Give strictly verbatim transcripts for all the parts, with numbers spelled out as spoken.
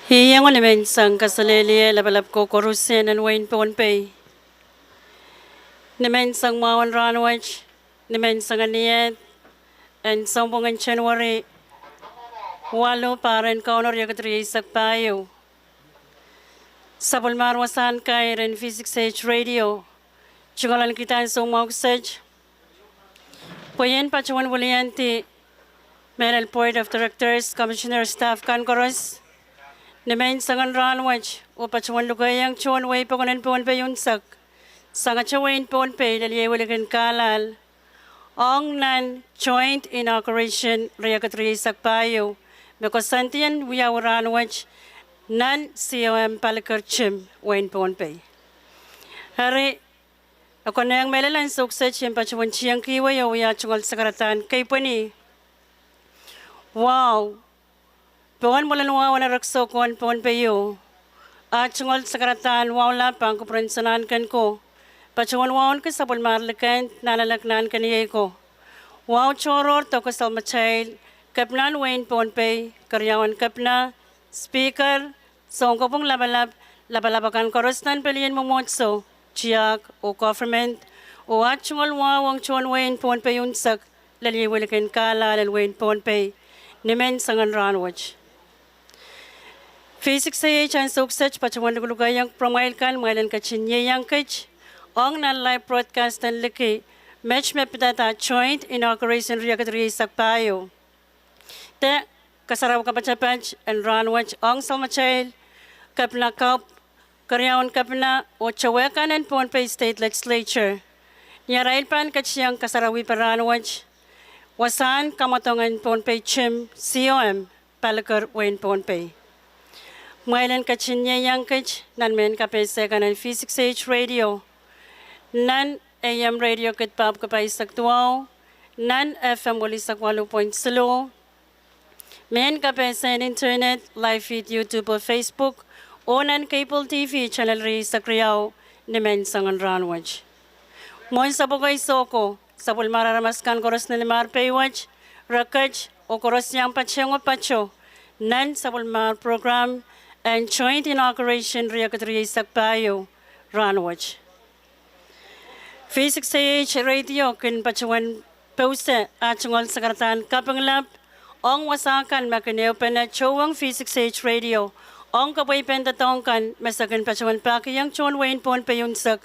Iei ngehi nimenseng kaselehlie lapalap ko koarusie nan wehin Pohnpei. Nimenseng mwahu en rahnwet, nimenseng en iet, en sounpwong en January waluh, pahr en Kauno riekid rieisek pahieu. Sapwellimar wasahn kair en V six H Radio, tungoal en kidahn soumwahu kiset, pwe I en patohwan wiliandi mehlel Board of Directors, Commissioner, staff kan koaros, nimenseng en rahnwet, oh patohwan lukehiong tohn wehi pokon en Pohnpei unsek, sangete wehin Pohnpei lel iei wilikin Carlisle, ong nan joint inauguration riekid rieisek pahieu, me koasoandi en wiawi rahnwet nan C O M Paliker Gym, wehin Pohnpei. Eri, e konehng mehlel ansou kiset I en patohwan tiengkihwei oh wia tungoal sakaradahn keipweni wahu pohn mwoalen wahu en erekiso ko en Pohnpei. Ah tungoal sakaradahn wahu lap pahn kupwuren Sanahnken ko, patohwan wauneki sapwellimar likend, nahnalek, nahnkeniei ko, wahu tohrohr, dok, kasalehda matail kepina en wehin Pohnpei, keriaun kepina, speaker, sounkopwung lapalap, lapalap akan koaros nan pelien mwomwohdiso, tiahk oh government, oh ah tungoal wahu ong tohn wehin Pohnpei unsek lel iei wilikin Carlisle en wehin Pohnpei, nimenseng en rahnwet. V six A H ansou kiset patohwan lukelukehiong pwuromwail kan, kumwail en ketin ieiang kit ong nan live broadcast en liki, met me pidada joint inauguration riekid rieisek pahieu. De kasarawi kapatapat en rahnwet ong sapwellimatail kepina kaup, keriaun kepina, oh towehkan en Pohnpei State Legislature, ni arail pahn ketikihong kasarawi en rahnwet wasahn kamwadong en Pohnpei Gym, C O M Paliker, wehin Pohnpei. Kumwail en ketin ieiang kit nan mehn kapehse kan en V six H Radio, nan A M radio kid pahpwiki pahisek duwau, nan F M welisek waluh point siluh, mehn kapehse en internet, live feed YouTube oh Facebook, oh nan cable T V channel rieisek riau, nimenseng en rahnwet. Mwohn sapwokoi soko, sapwellimar aramas kan koaros ni limar pei wet, re ket oh koaros iang patehng oh pato nan sapwellimar program en joint inauguration riekid rieisek pahieu rahnwet. V six A H radio kin patohwan pouse ah tungoal sakaradahn kaping lap ong wasa kan me kin ehupene tohn V six H radio ong kapwaipen doadoahk kan me se kin patohwan pahkihong tohn wehin Pohnpei unsek.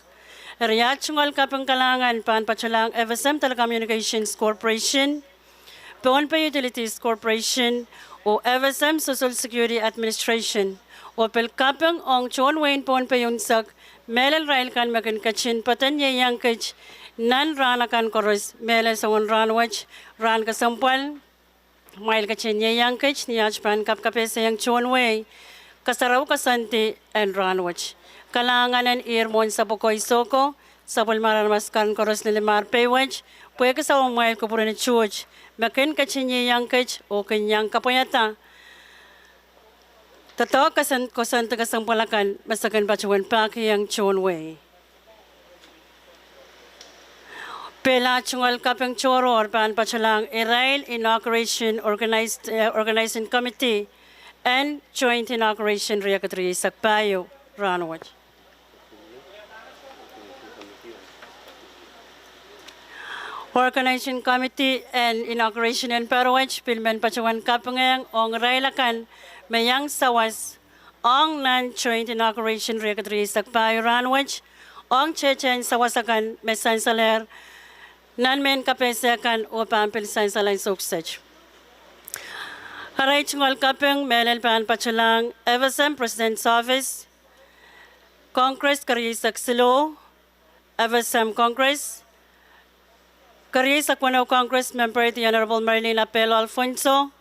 Eri ah tungoal kaping kalahngan pahn patolahng F S M Telecommunications Corporation, Pohnpei Utilities Corporation, oh F S M Social Security Administration, oh pil kaping ong tohn wehin Pohnpei unsek, mehlel irail kan me kin ketin poaden ieiang kit nan rahn akan koaros, mehlel soangen rahnwet, rahn kesempwal, kumwail ketin ieiang kit ni aht pahn kapkapehsehiong tohn wehi, kasarawi koasoandi en rahnwet. Kalahngan en ihr mwohn sapwokoi soko, sapwellimar aramas kan koaros ni limar pei wet, pwehki sapwellimamwail kupwur en tuht me kin ketin ieiang kit oh kin iang kapwaiada doadoahk koasoandi kesempwal akan me se kin patohwan pahkihong tohn wehi. Pil ah tungoal kaping tohrohr pahn patolahng irail inauguration organizing committee en joint inauguration riekid rieisek pahieu rahnwet. Organizing committee en inauguration en pahr wet pil men patohwan kapingehng ong irail akan me iang sawas ong nan joint inauguration riekid rieisek pahieu rahnwet, ong tehtehn sawas akan me sansalehr nan mehn kapehse kan oh pahn pil sansal ansou kiset. Arail tungoal kaping mehlel pahn patolahng F S M President's Office, Congress kerieisek siluh, F S M Congress, kerieisek weneu Congress member the Honorable Marlene Apelo Alfonso,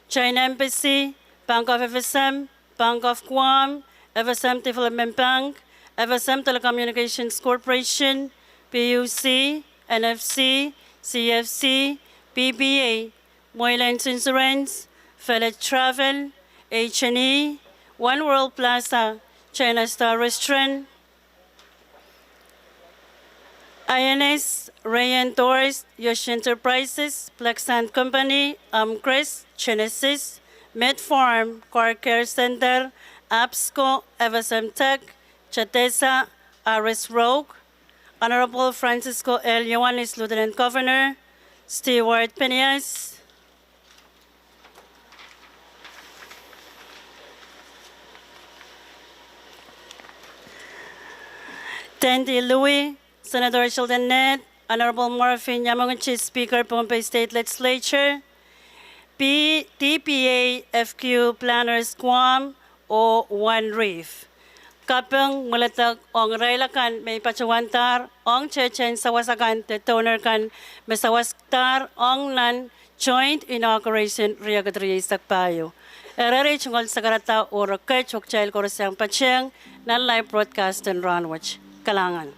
China Embassy, Bank of F S M, Bank of Guam, F S M Development Bank, F S M Telecommunications Corporation, P U C, N F C, C F C, P P A, Moylands Insurance, Feled Travel, H and E, One World Plaza, China Star Restaurant, I N S, Rayan Tours, Yoshi Enterprises, Black Sand Company, Amcrest, Genesis, Med Farm, Car Care Center, Absko F S M Tech, Jedediah Harris Roque, Honorable Francisco L. Ioanis, Lieutenant Governor, Stewart Penaeus, Tandy Louis, Senator Sheldon Ned, Honorable Murphy Nyamongiti, Speaker Pohnpei State Legislature, P-, D P A F Q Planners Quorum, oh One Reef. Kaping mwuledek ong irail akan me patohwandahr ong tehtehn sawas akan de donor kan me sawaskadahr ong nan joint inauguration riekid rieisek pahieu. Eri, tungoal sakarada oh re ket, oh kitail koaros iang patehng nan live broadcast en rahnwet. Kalahngan.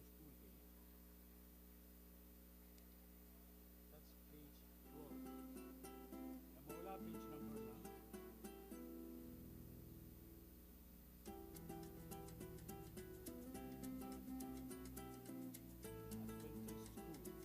School page. That's page twelve. Ia, mwohla page number la. Adventist School. Ia, school page.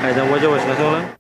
Ai, dan waja was nasongla.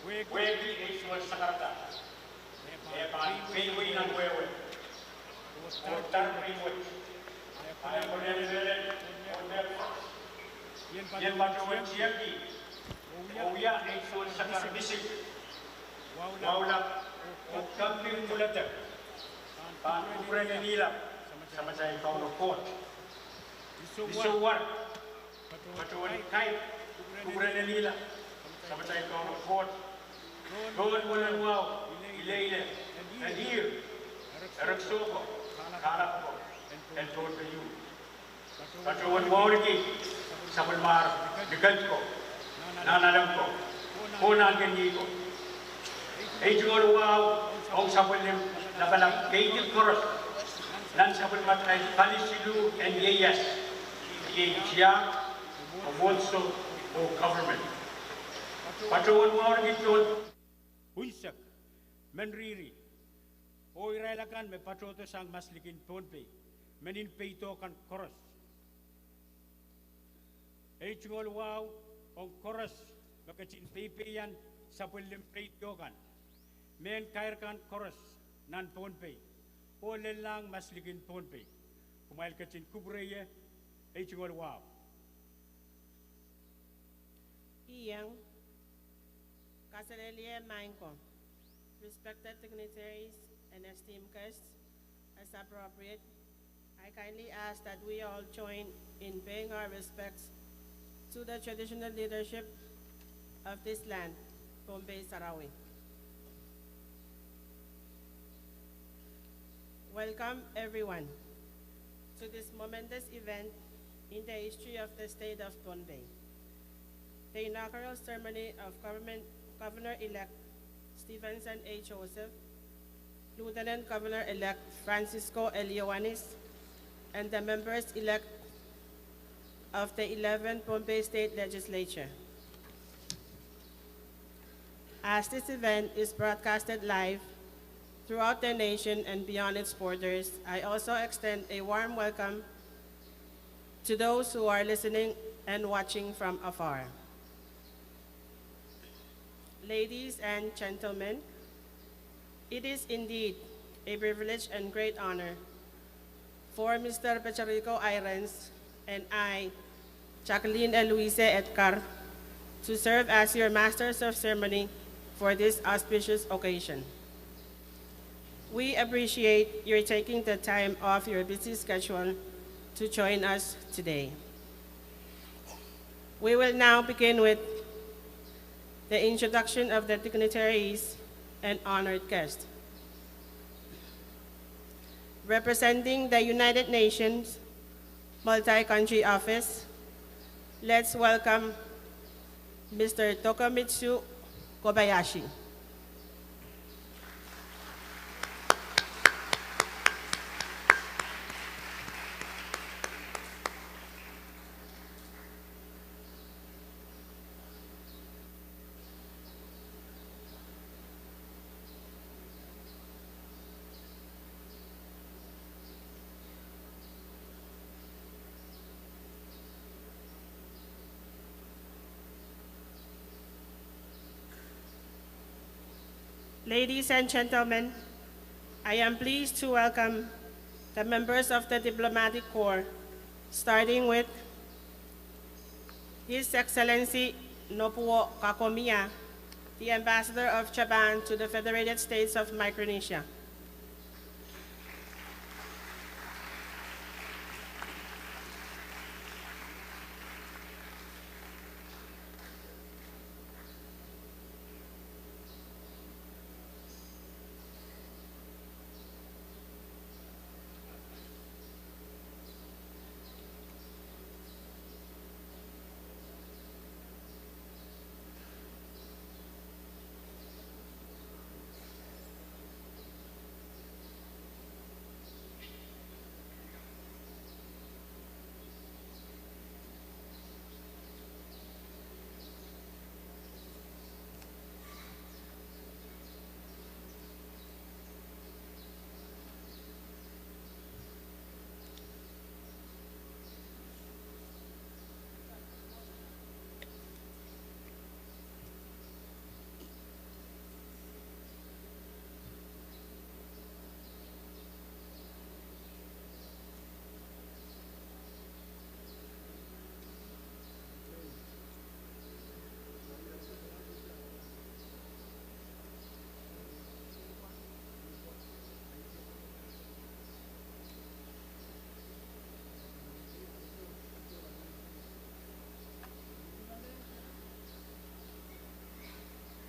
Wehwehki ei suwed sakarada. E pahn keiwei nan wehwe oh dahr rimwet. A e kolehng mehlel oh mehlel. I en patohwan tiengki oh wia ei suwed sakar misik, wahu lap oh kaping mwuledek pahn kupwuren en ilap, Samatail Kauno Koht. I sou war patohwan kair kupwuren en ilap, Samatail Kauno Koht, pohn mwomwen wahu ileile, en ihr, erek soh ko, kahlap ko, en tohnpe ieu. Patohwan wauneki sapwellimar ni kent ko, nanalek ko, Konehng en iei ko. Ei tungoal wahu ong sapwellime lapalap keidi koaros nan sapwellimatail pali siluh en ieias, iei tiahk, mwomwohdiso oh government. Patohwan wahu rikidon unsek, men riri, oh irail akan me patohdo sang maslikin Pohnpei, men en peido kan koaros. Ei tungoal wahu ong koaros me ketin peipeian sapwellime radio kan, mehn kair kan koaros nan Pohnpei, oh lellahng maslikin Pohnpei. Kumwail ketin kupwure ie, ei tungoal wahu. Iang, kaselehlie maing ko, respected dignitaries and esteemed guests, as appropriate, I kindly ask that we all join in paying our respects to the traditional leadership of this land, Pohnpei Sarawi. Welcome, everyone, to this momentous event in the history of the state of Pohnpei. The inaugural ceremony of Government, Governor-elect Stevenson A. Joseph, Lieutenant Governor-elect Francisco L. Ioanis, and the members-elect of the eleventh Pohnpei State Legislature. As this event is broadcasted live throughout the nation and beyond its borders, I also extend a warm welcome to those who are listening and watching from afar. Ladies and gentlemen, it is indeed a privilege and great honor for Mister Pecherico Irons and I, Jacqueline Eloise Edgar, to serve as your masters of ceremony for this auspicious occasion. We appreciate your taking the time off your busy schedule to join us today. We will now begin with the introduction of the dignitaries and honored guests. Representing the United Nations Multi-Country Office, let's welcome Mister Tokumitsu Kobayashi. Ladies and gentlemen, I am pleased to welcome the members of the diplomatic corps, starting with His Excellency Nobuo Kagomiya, the Ambassador of Japan to the Federated States of Micronesia.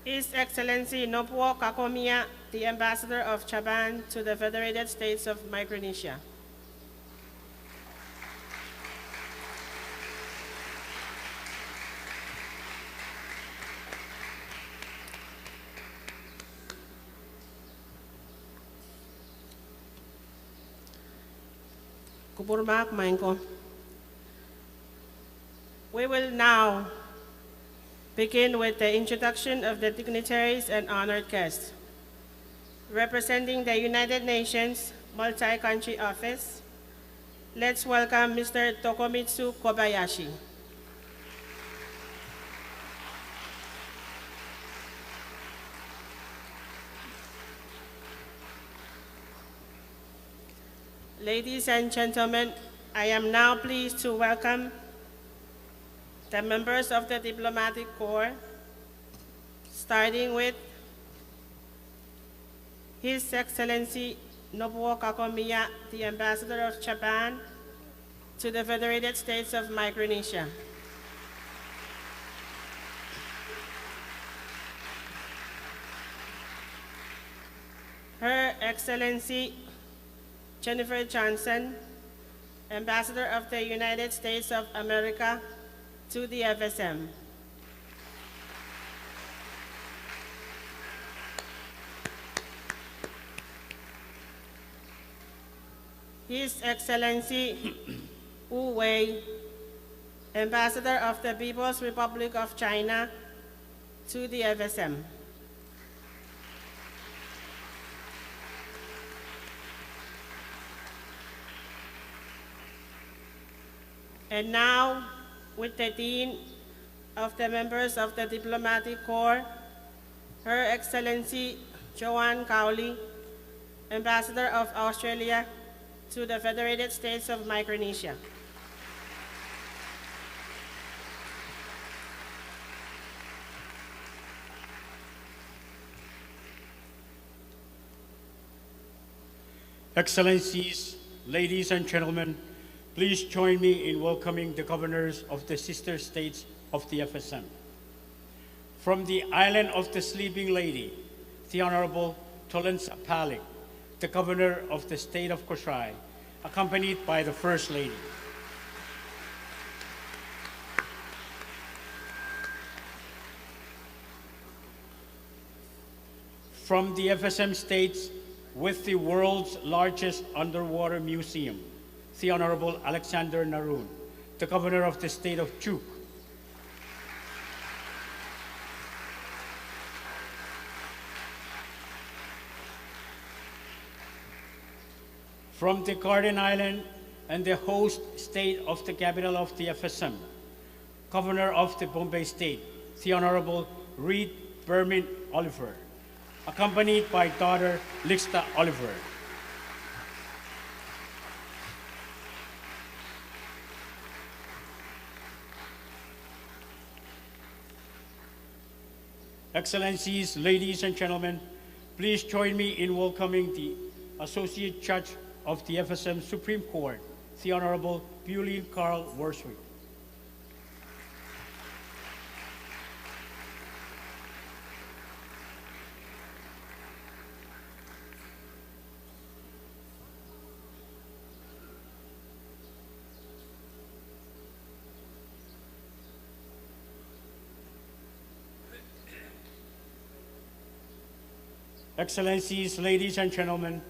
His Excellency Nobuo Kagomiya, the Ambassador of Japan to the Federated States of Micronesia. Kupwurmahk maing ko. We will now begin with the introduction of the dignitaries and honored guests. Representing the United Nations Multi-Country Office, let's welcome Mister Tokomitsu Kobayashi. Ladies and gentlemen, I am now pleased to welcome the members of the diplomatic corps, starting with His Excellency Nobuo Kagomiya, the Ambassador of Japan to the Federated States of Micronesia. Her Excellency Jennifer Johnson, Ambassador of the United States of America to the F S M. His Excellency Wu Wei, Ambassador of the People's Republic of China to the F S M. And now, with the dean of the members of the diplomatic corps, Her Excellency Joanne Cowley, Ambassador of Australia to the Federated States of Micronesia. Excellencies, ladies and gentlemen, please join me in welcoming the governors of the sister states of the F S M. From the island of the Sleeping Lady, the Honorable Tolensa Palik, the Governor of the State of Kosrae, accompanied by the First Lady. From the F S M states with the world's largest underwater museum, the Honorable Alexander Narun, the Governor of the State of Chuuk. From the Garden Island and the host state of the capital of the F S M, Governor of the Pohnpei State, the Honorable Reed Berman Oliver, accompanied by daughter Lixta Oliver. Excellencies, ladies and gentlemen, please join me in welcoming the Associate Judge of the F S M Supreme Court, the Honorable Bulleen Carl Worswick. Excellencies, ladies and gentlemen,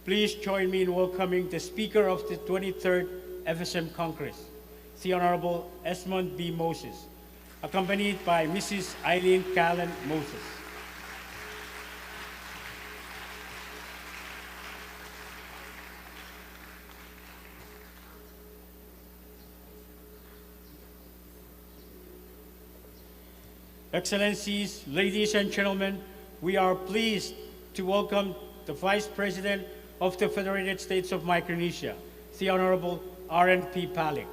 please join me in welcoming the Speaker of the twenty-third F S M Congress, the Honorable Esmond B. Moses, accompanied by Missus Eileen Callan Moses. Excellencies, ladies and gentlemen, we are pleased to welcome the Vice President of the Federated States of Micronesia, the Honorable Aren P. Palik.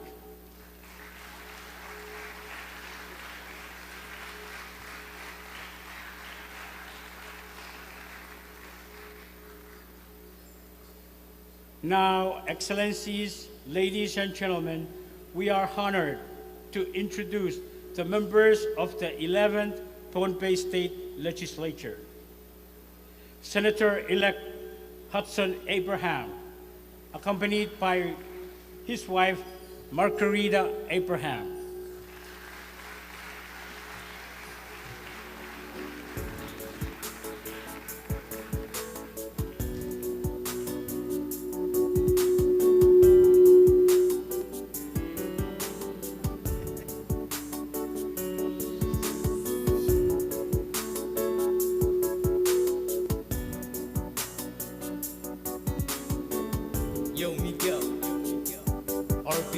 Now, Excellencies, ladies and gentlemen, we are honored to introduce the members of the eleventh Pohnpei State Legislature. Senator-elect Hudson Abraham, accompanied by his wife, Margarita Abraham.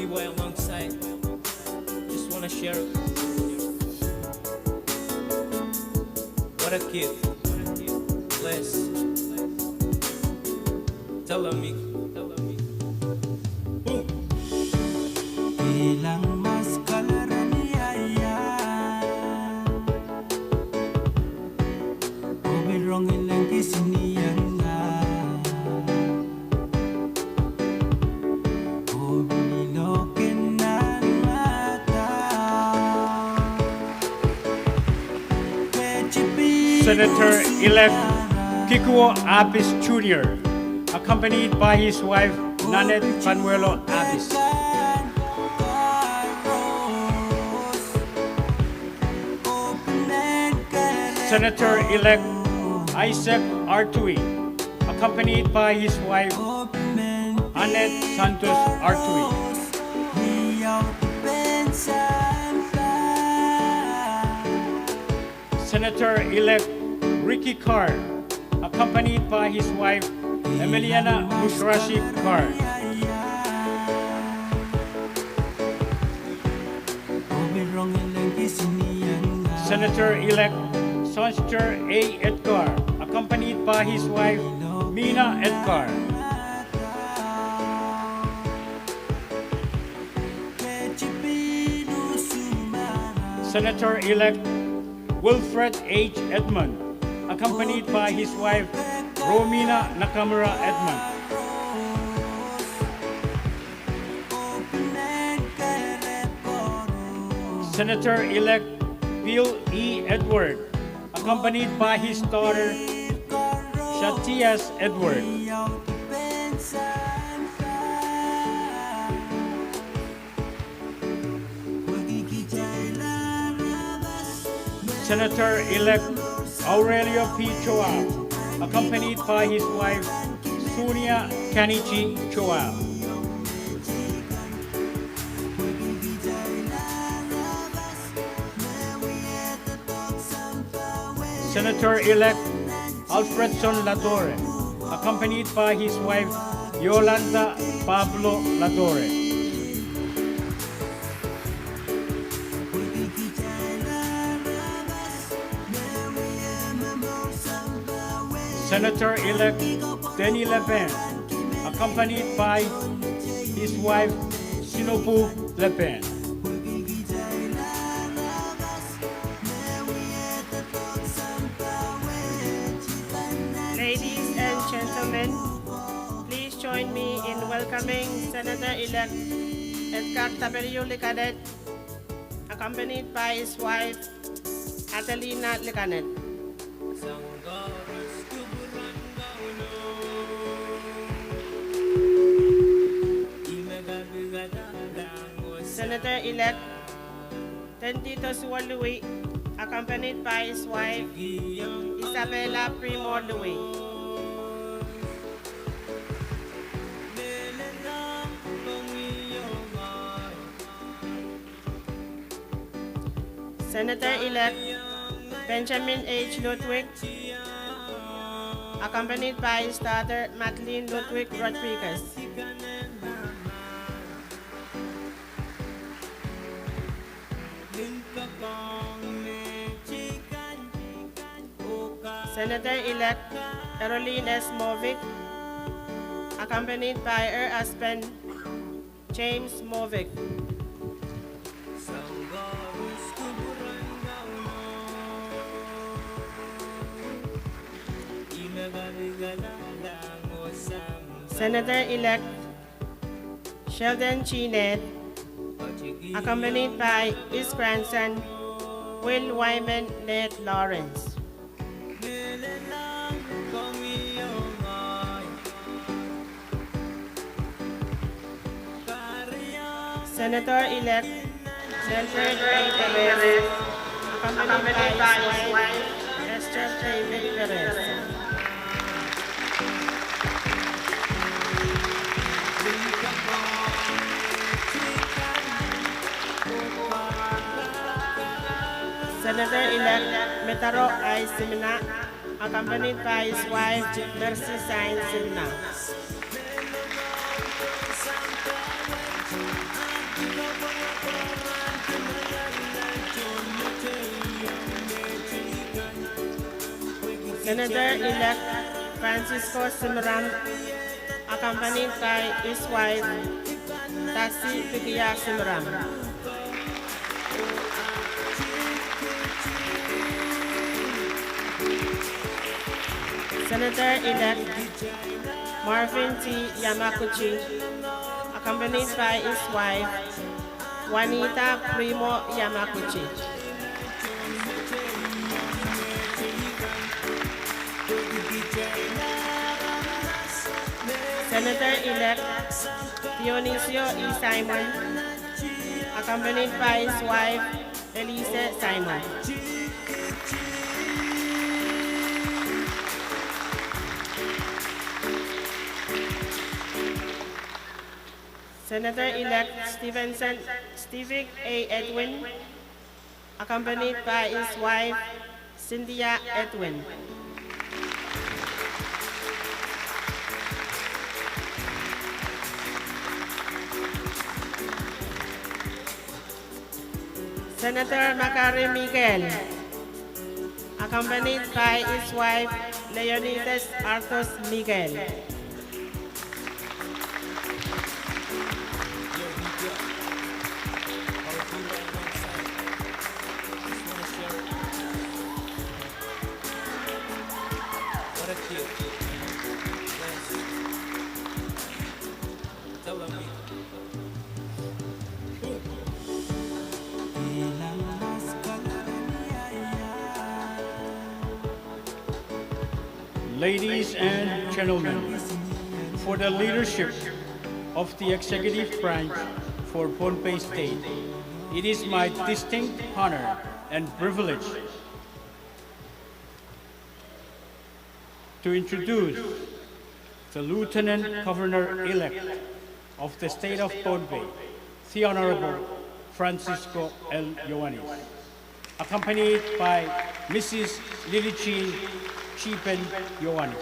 Anyway, alongside, just wanna share. What a gift. Bless. Tell me. Boom. Ilang mas kalaren ia ia. Obi rong ilang kisinianga. Senator-elect Kikuo Abis Junior, accompanied by his wife, Nanette Panuelo Abis. Senator-elect Isaac Artui, accompanied by his wife, Annette Santos Artui. Senator-elect Ricky Carr, accompanied by his wife, Emiliana Mushrasi Carr. Senator-elect Sonster A. Edgar, accompanied by his wife, Mina Edgar. Senator-elect Wilfred H. Edmund, accompanied by his wife, Romina Nakamura Edmund. Senator-elect Bill E. Edward, accompanied by his daughter, Shatias Edward. Senator-elect Aurelio P. Joab, accompanied by his wife, Sunia Kanichi Joab. Senator-elect Alfredson Latore, accompanied by his wife, Yolanda Pablo Latore. Senator-elect Denny Lepen, accompanied by his wife, Sinopu Lepen. Ladies and gentlemen, please join me in welcoming Senator-elect Edgar W. Liganet, accompanied by his wife, Adelina Liganet. Senator-elect Tendito Suo Louis, accompanied by his wife, Isabella Primo Louis. Senator-elect Benjamin H. Ludwig, accompanied by his daughter Madeline Ludwig Rodriguez. Senator-elect Eroline S. Movick, accompanied by her husband, James Movick. Senator-elect Sheldon G. Ned, accompanied by his grandson, Will Wyman Ned Lawrence. Senator-elect Nelson Perez, accompanied by his wife, Esther David Perez. Senator-elect Mitaro I. Simina, accompanied by his wife, Mercy Sain Simina. Senator-elect Francisco Simiram, accompanied by his wife, Tasi Pikia Simiram. Senator-elect Marvin T. Yamaguchi, accompanied by his wife, Juanita Primo Yamaguchi. Senator-elect Dionisio E. Simon, accompanied by his wife, Elise Simon. Senator-elect Stevenson, Stevick A. Edwin, accompanied by his wife, Cynthia Edwin. Senator Makari Miguel, accompanied by his wife, Leonidas Arthos Miguel. Ladies and gentlemen, for the leadership of the executive branch for Pohnpei State, it is my distinct honor and privilege to introduce the Lieutenant Governor-elect of the state of Pohnpei, the Honorable Francisco L. Ioanis, accompanied by Missus Lily Jean Chipen Ioanis.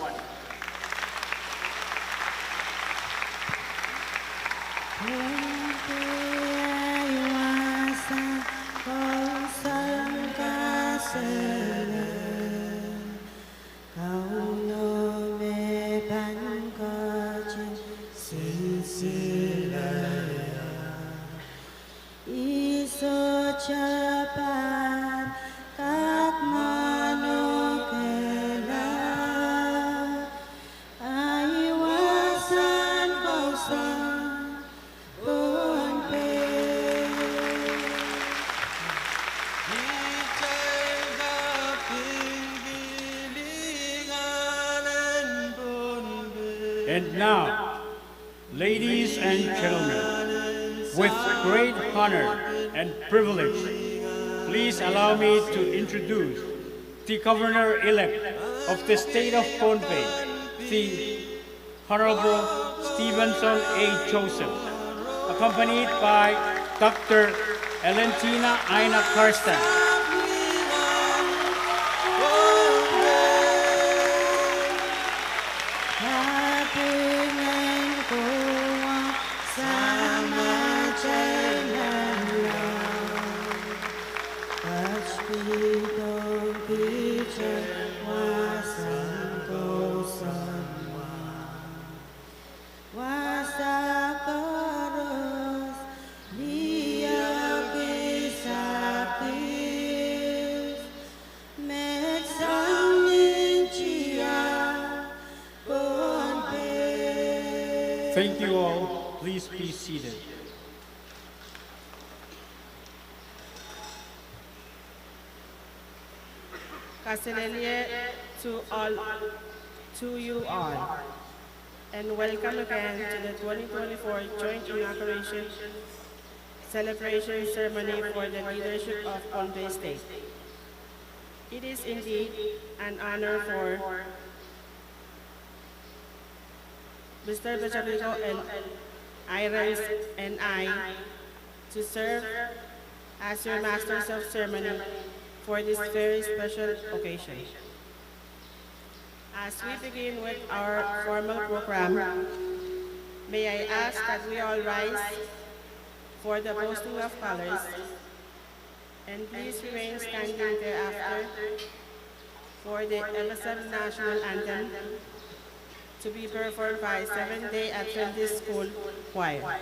Kauno me pahn ketin sinsile, I sohte pahn kak manokehla, ahi wasahn kousoan Pohnpei. And now, ladies and gentlemen, with great honor and privilege, please allow me to introduce the Governor-elect of the state of Pohnpei, the Honorable Stevenson A. Joseph, accompanied by Doctor Elentina Aina Karsten. Thank you all. Please be seated. Kaselehlie to all, to you all, and welcome again to the twenty twenty-four joint inauguration celebration ceremony for the leadership of Pohnpei State. It is indeed an honor for Mister Bechapiko and Irons and I to serve as your masters of ceremony for this very special occasion. As we begin with our formal program, may I ask that we all rise for the posting of colors, and please remain standing thereafter. for the L S M national anthem to be performed by Seventh-day Adventist School Choir.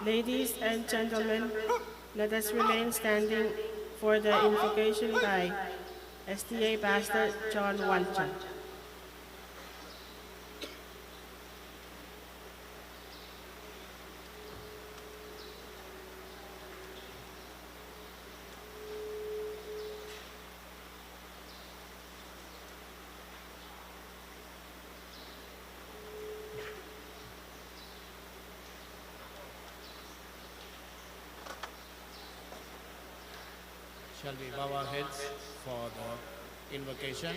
Ladies and gentlemen, let us remain standing for the invocation by S D A Pastor John Walter. Shall we bow our heads for the invocation?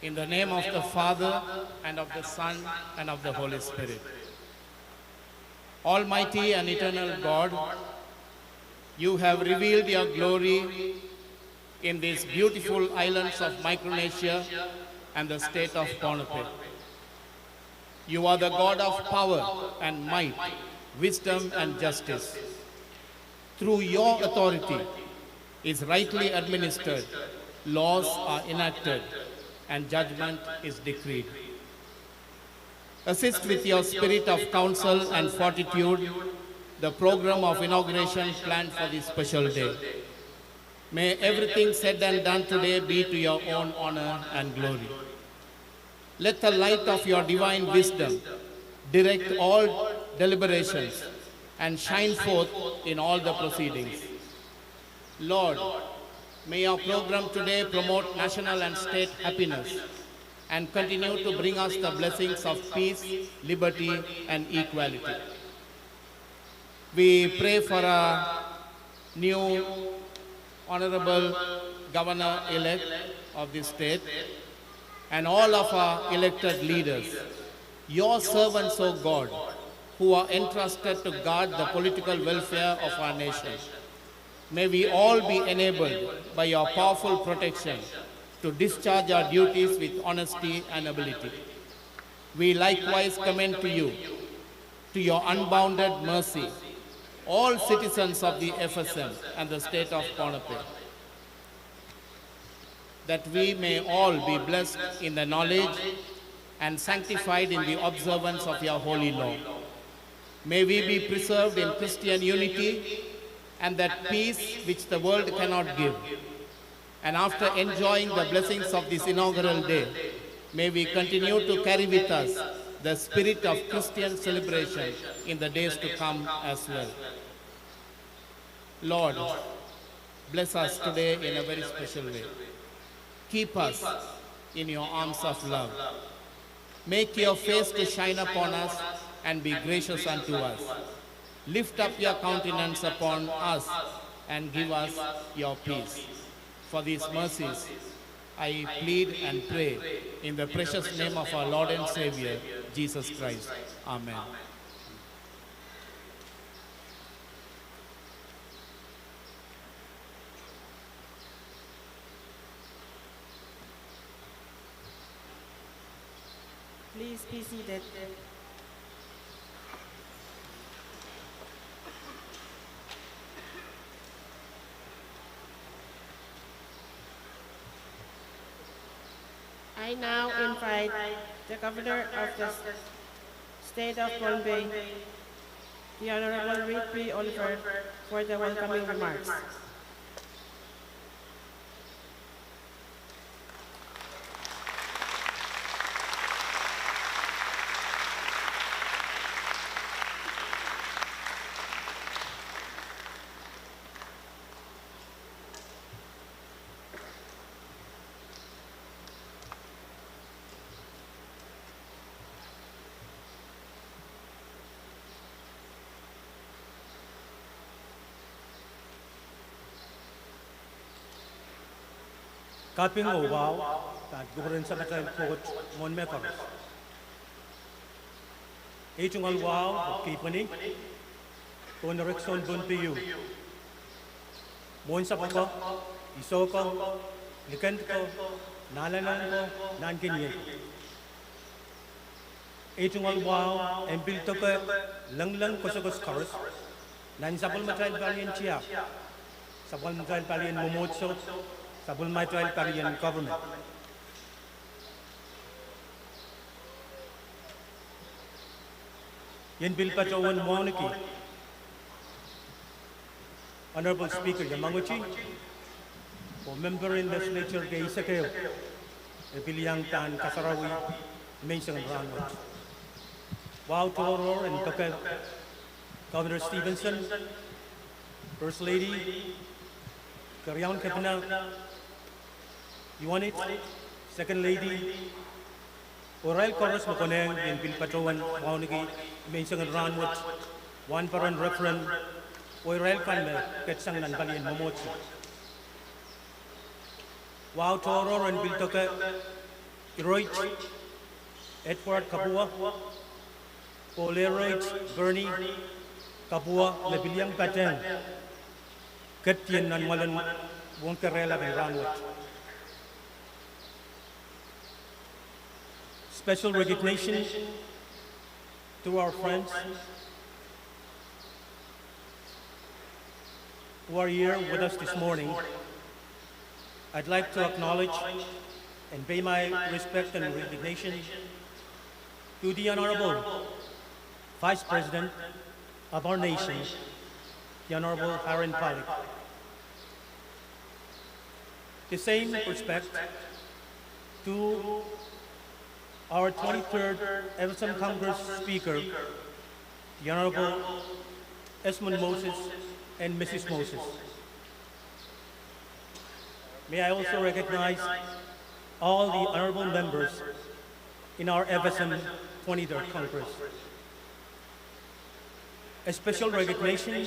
In the name of the Father, and of the Son, and of the Holy Spirit. Almighty and eternal God, you have revealed your glory in these beautiful islands of Micronesia and the state of Pohnpei. You are the God of power and might, wisdom and justice. Through your authority is rightly administered, laws are enacted, and judgment is decreed. Assist with your spirit of counsel and fortitude the program of inauguration planned for this special day. May everything said and done today be to your own honor and glory. Let the light of your divine wisdom direct all deliberations and shine forth in all the proceedings. Lord, may our program today promote national and state happiness and continue to bring us the blessings of peace, liberty, and equality. We pray for our new Honorable Governor-elect of the state and all of our elected leaders, your servants, O God, who are entrusted to guard the political welfare of our nation. May we all be enabled by your powerful protection to discharge our duties with honesty and ability. We likewise commend to you, to your unbounded mercy, all citizens of the F S M and the state of Pohnpei, that we may all be blessed in the knowledge and sanctified in the observance of your holy law. May we be preserved in Christian unity and that peace which the world cannot give. And after enjoying the blessings of this inaugural day, may we continue to carry with us the spirit of Christian celebration in the days to come as well. Lord, bless us today in a very special way. Keep us in your arms of love. Make your face to shine upon us and be gracious unto us. Lift up your countenance upon us and give us your peace. For these mercies, I plead and pray in the precious name of our Lord and Savior, Jesus Christ. Amen. Please be seated. I now invite the Governor of the s-, State of Pohnpei, the Honorable Reed P. Oliver, for the welcoming remarks. Kaping oh wahu pahn kupwuren Samatail Koht mwohn mehkoaros. Ei tungoal wahu oh keipweni pohn erekiso en Pohnpei, mwohn sapwoko, iso ko, likend ko, nanleng ko, nahnken iei ko. Ei tungoal wahu en pil doke lengleng koasoakoas koaros nan sapwellimatail palien tiahk, sapwellimatail palien mwomwohdiso, sapwellimatail palien government. I en pil patohwan wauneki Honorable Speaker Yamangwiti oh member en legislature keisek ehu, e pil iang pahn kasarawi menseng en rahnwet. Wahu tohrohr en peki Governor Stevenson, First Lady, Keriaun Kepina, Iohanit, Second Lady, oh irail koaros me konehng. I en pil patohwan wauneki menseng en rahnwet, Wahnperen Reverend oh irail kan me ket sang nan palien mwomwohdiso. Wahu tohrohr en pil doke iroir Edward Kabua, oh Leroy Bernie Kabua me pil iang patehng ket nan mwoalen wohn kerehla en rahnwet. Special recognition to our friends who are here with us this morning. I'd like to acknowledge and pay my respect and recognition to the Honorable Vice President of our nation, the Honorable Aaron Palik. The same respect to our twenty-third F S M Congress Speaker, the Honorable Esmond Moses and Missus Moses. May I also recognize all the honorable members in our F S M twenty-third Congress. A special recognition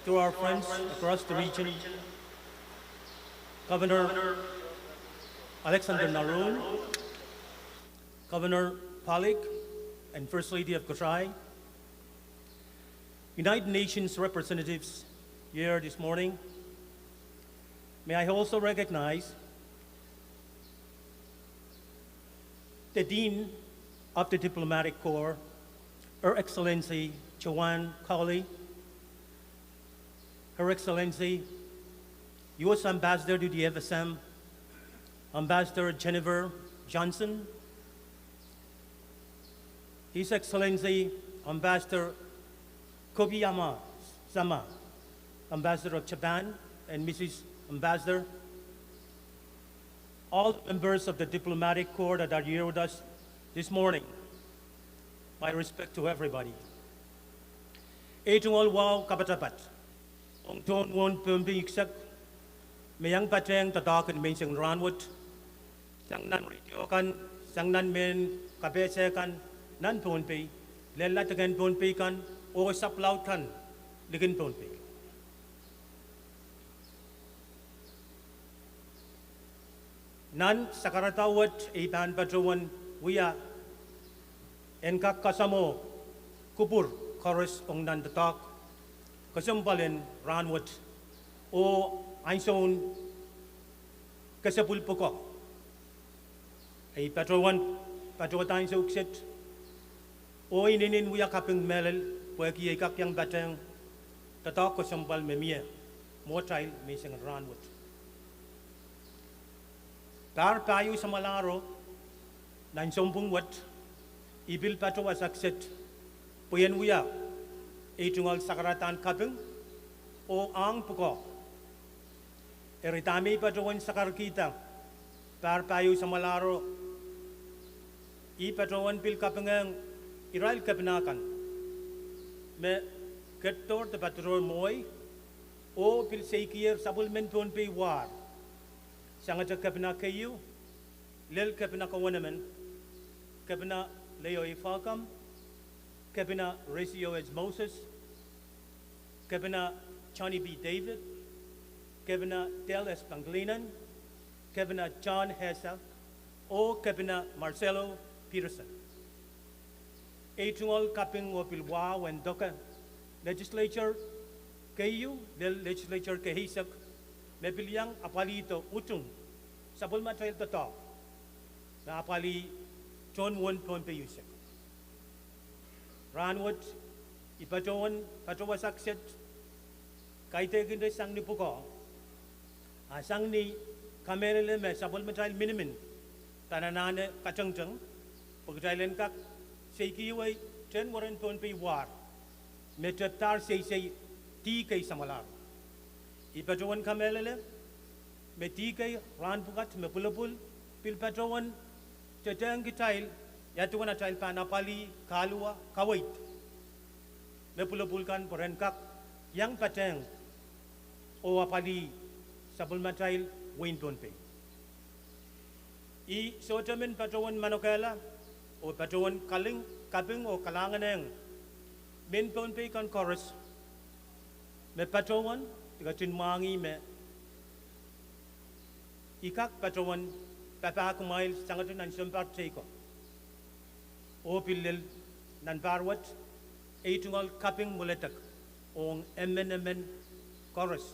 to our friends across the region, Governor Alexander Naroon, Governor Palik, and First Lady of Kosrae, United Nations representatives here this morning. May I also recognize the Dean of the Diplomatic Corps, Her Excellency Joanne Cowley, Her Excellency, U S Ambassador to the F S M, Ambassador Jennifer Johnson, His Excellency Ambassador Kobayama Sama, Ambassador of Japan, and Missus Ambassador, all the members of the diplomatic corps that are here with us this morning, my respect to everybody. Ei tungoal wahu kapatapat ong tohn wohn Pohnpei uksek me iang patehng doadoahk en menseng rahnwet, sang nan radio kan, sang nan mehn kapehse kan nan Pohnpei, lella deke en Pohnpei kan, oh sapwlaud kan likin Pohnpei. Nan sakarada wet ei pahn patohwen wia en kak kasamwo kupwur koaros ong nan doadoahk kesempwal en rahnwet oh ansoun kesepwil pwukoa. Ei patohwen patohwada ansou kiset oh inenen wia kaping mehlel pwehki ei kak iang patehng doadoahk kesempwal me mie mwohtail menseng rahnwet. Pahr pahieu samwalahro nan sounpwong wet, I pil patohwasa kiset pwe I en wia ei tungoal sakaradahn kaping oh ahng pwukoa. Eri dahme I patohwen sakarkihda pahr pahieu samwalahro, I patohwen pil kapingehng irail kepina kan me ketidohr de patohrohr mwohi oh pil seikier sapwellimen Pohnpei war, sangete kepina keieu lel kepina kowenemen, Kepina Leo A. Farkum, Kepina Resio S. Moses, Kepina Johnny B. David, Kepina Dale S. Pangilinan, Kepina John Hesha, oh Kepina Marcelo Peterson. Ei tungoal kaping oh pil wahu en doke legislature keieu lel legislature keheisek me pil iang apwalihdo utung sapwellimatail doadoahk me apwalih tohn wohn Pohnpei uksek. Rahnwet I patohwen patohwasa kiset kaidehkinte sang ni pwukoa, a sang ni kamehlele me sapwellimatail minimin pahn anahne katengteng pwe kitail en kak seikihwei tehnweren Pohnpei war me tepdahr seisei dih kei samwalahro. I patohwen kamehlele me dih kei rahn pwukat me pwulopwul pil patohwen dedehng kitail ia duwen atail pahn apwalih kahluwa kaweid me pwulopwul kan pwe ren kak iang patehng oh apwalih sapwellimatail wehin Pohnpei. I sohte men patohwen manokehla oh patohwen kaling, kaping oh kalahnganehng mehn Pohnpei kan koaros Me patohwan, I ketin mwahngih me I kak patohwan papah kumwail sangete nan sounpar teikan. Oh pil lel nan pahr wet, ei tungoal kaping mwoaledek ong emenemen koaros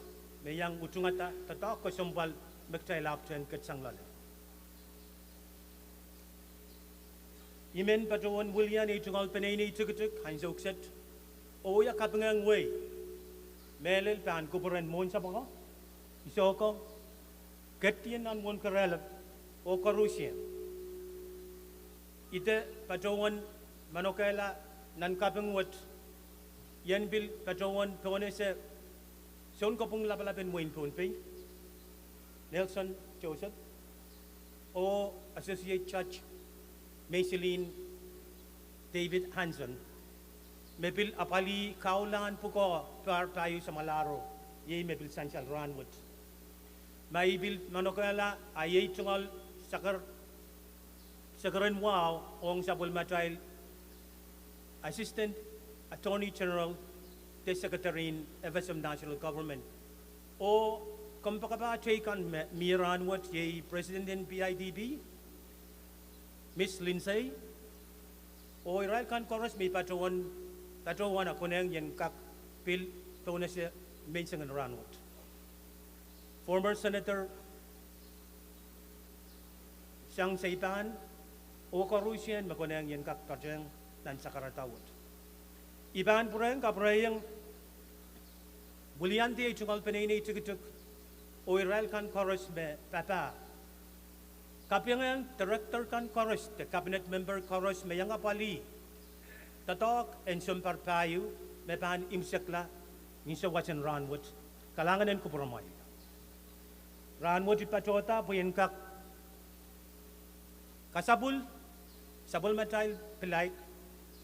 me iang utungada doadoahk kesempwal me kitail ahpwtehn ketsang loale. I men patohwan wiliandi ei tungoal peneinei tikitik ansou kiset, oh wia kapingehng wehi mehlel pahn kupwuren mwohn sapwko, isohko, ketiket nan mwohn kerehlo, oh koarusie. I de patohwan manokehla nan kaping wet, I en pil patohwan pohnese sounkopwung lapalap en wehin Pohnpei, Nelson Joseph, oh Associate Judge Maiseline David Hanson, me pil apwalih kahlahn pwukoa pahr pahieu samwalahro, iei me pil sansal rahnwet. Ma I pil manokehla, a iei tungoal sakar, sakaren wahu ong sapwellimatail Assistant Attorney General de Secretary en F S M National Government. Oh kompoakepah teikan me mie rahnwet iei President en P I D B, Miss Lindsay, oh irail kan koaros me I patohwan, patohwan a konehng I en kak pil pohnese menseng en rahnwet. Former Senator Sang Seipan, oh koarusie me konehng I en kak patehng nan sakarada wet. I pahn pwurehng kapwurehiong wiliandi ei tungoal peneinei tikitik, oh irail kan koaros me papah, kapingehng director kan koaros de cabinet member koaros me iang apwalih doadoahk en sounpar pahieu me pahn imwisekla ni souwasen rahnwet. Kalahngan en kupwuromwail. Rahnwet I patohda pwe I en kak kasapwil sapwellimatail pilaid,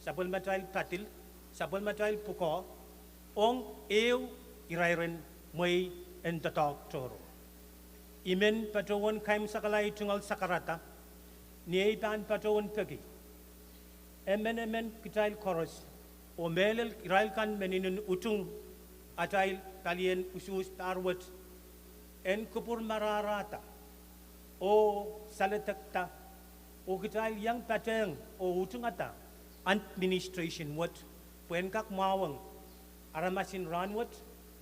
sapwellimatail padil, sapwellimatail pwukoa ong ehu irairen mwehi en doadoahk tohrohr. I men patohwan kaimwisekala ei tungoal sakarada ni ei pahn patohwan peki emenemen kitail koaros, oh mehlel irail kan me inenen utung atail palien usuhs pahr wet, en kupwur marahrahda oh saledekda, oh kitail iang patehng oh utungada administration wet pwehn kak mwahuwong aramasin rahnwet,